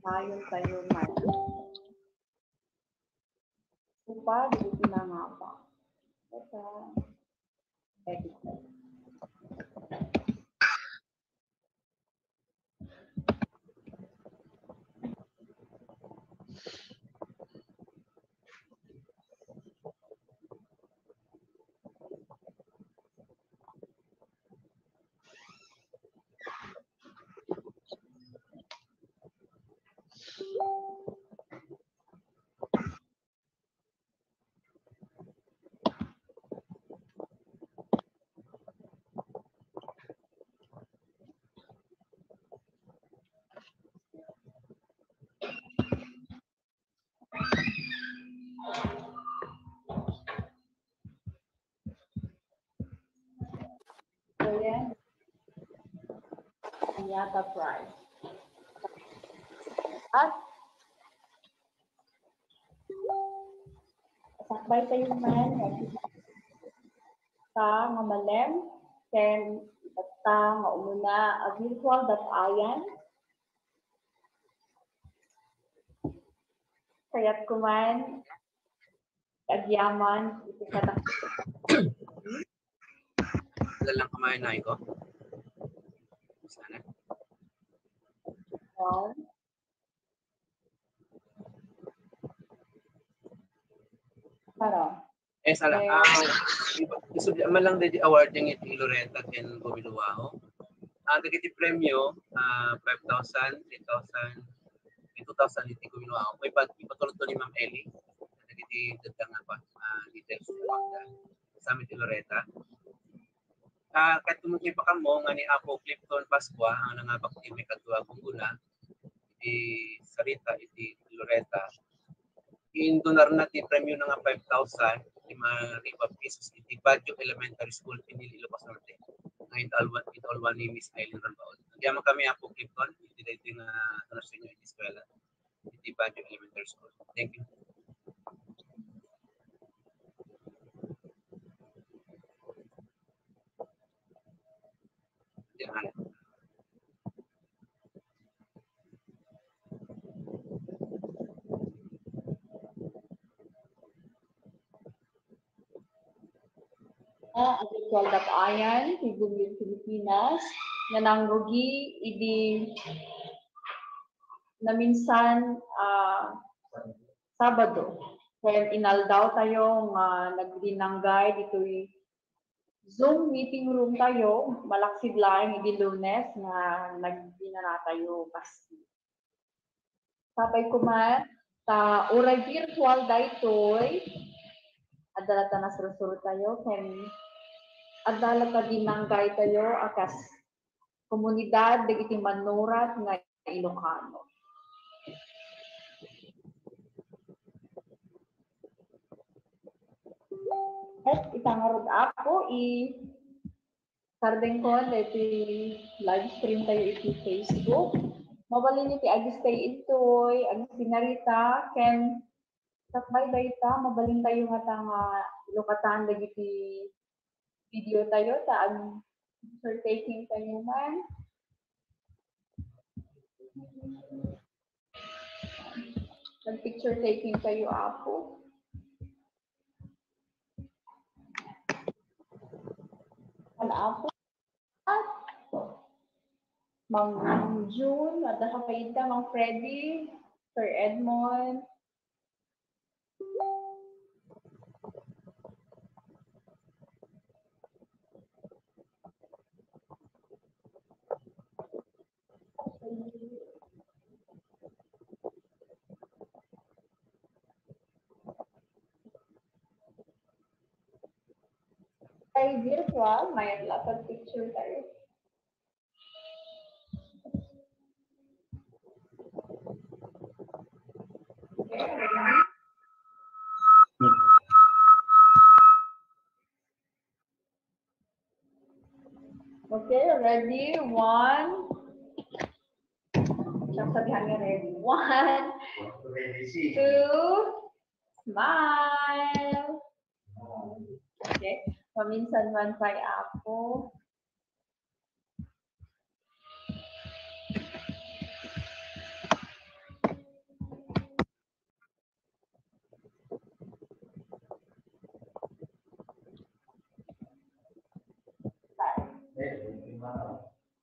Tayo, tayo man. Upa, dili pinangapa. Basta, edit. Ayan. Aniata Prize. At sakbay tayo man, ta nga malem, ken ta nga umuna a virtual datayan. Kayat ko man, agyaman, iti katak-, Lalang kamay na ko. Sana. Wow. Para. Eh, sala. Eh, ah, isubli man lang daydi awarding iti Loretta ken Gumiluao. Ah, dagiti premio, ah, five thousand, three thousand, two thousand iti Gumiluao. May pag-, ipatulod to ni Ma'am Ellie. Dagiti dadda nga pa, ah, details. Sa amin ti Loretta. Ah, ket tumungkay pa kamo nga ni Apo Clifton Pascua ang nangabak ti maikadua a gunggona, iti sarita iti Loretta. Indonarna ti premio na nga five thousand, lima ribu pesos iti Baguio Elementary School, Pinili, Ilocos Norte. Nga inalwan, inalwan ni Miss Eileen Rambaud. Nagyaman kami, Apo Clifton, iti daytoy nga donasyon nga iti eskwela. Iti Baguio Elementary School. Thank you. Diyan. Ah, ang virtual dakayan, ti Gumyong Pilipinas, nga nangrugi idi naminsan, ah, Sabado. Ken inaldaw tayo nga nagdinanggay ditoy Zoom meeting room tayo, malaksid laeng idi Lunes nga nagdinana tayo kas Sapay koma, ta uray virtual daytoy, adda latta nga sursuro tayo, ken adda latta dinanggay tayo a kas komunidad dagiti mannurat nga Ilocano. Ket ita ngarud, Apo, i- Kardengkon, daytoy live stream tayo iti Facebook. Mabalin iti ag-stay intoy, ag-stay narita, ken sakbay dayta, mabalin tayo nga ta nga ilukatan dagiti video tayo, ta ag-picture taking tayo man. Nag-picture taking kayo, Apo. Ano, Apo? Mang June, adda ka pa ita, Mang Freddy, Sir Edmond. Kay virtual, may lapad picture tayo. Okay, ready? One. Siyang sabihan nga ready. One, two, smile. Okay. Paminsan man kay Apo.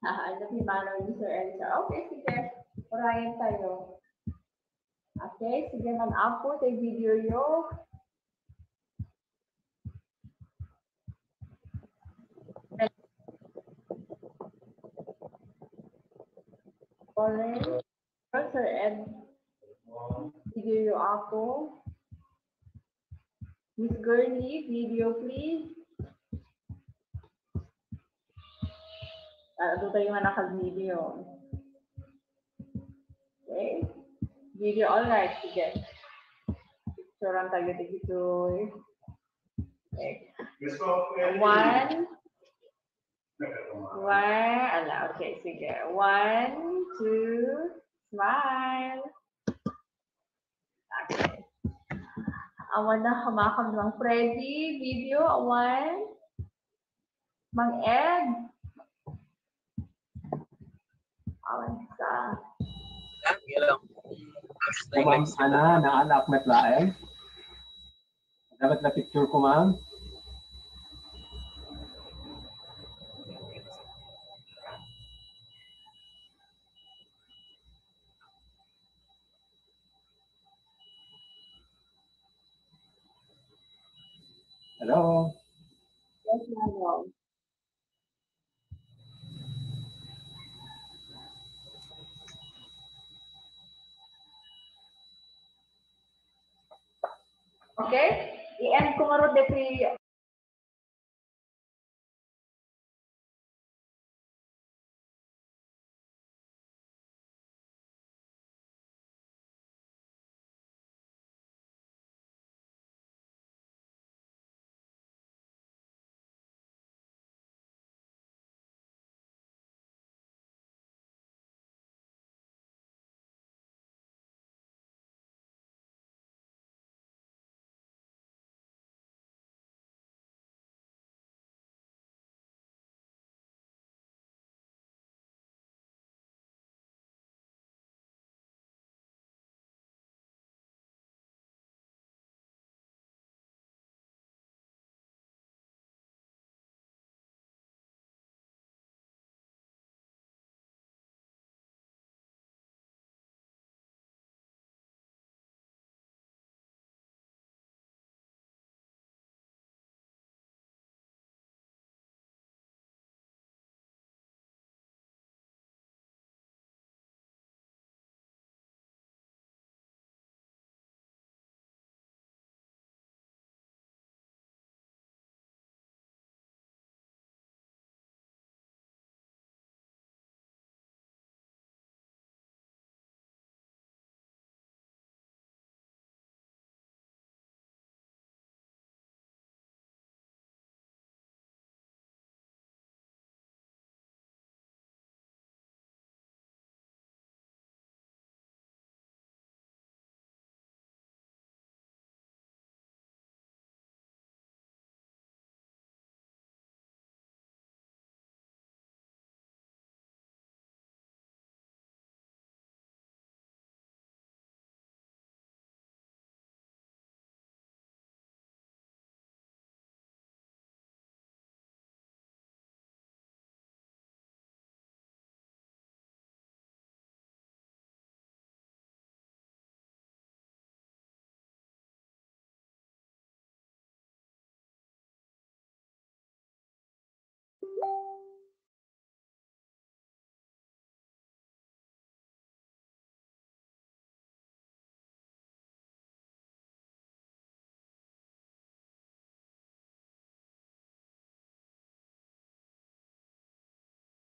Ah, ano, pimanaw ni Sir Elsa? Okay, sige. Urayan tayo. Okay, sige man, Apo, tay video yo. Alright. Sir Ed, video yo, Apo. Miss Gurney, video, please. Ah, adu tayo nga nakag-video. Okay. Video, all right. Sige. Picturean tayo dito. Okay. One. One. Ala, okay. Sige. One, two, smile. Okay. Awan na, hamakam ni Mang Freddy. Video, awan. Mang Ed. Awan sa. Yan, yan lang. Basta Ma'am, yung sana, naalak met laeng. Dapat na picture ko, ma'am. Hello? Yes, ma'am. Okay? I-end ko ngarud ditoy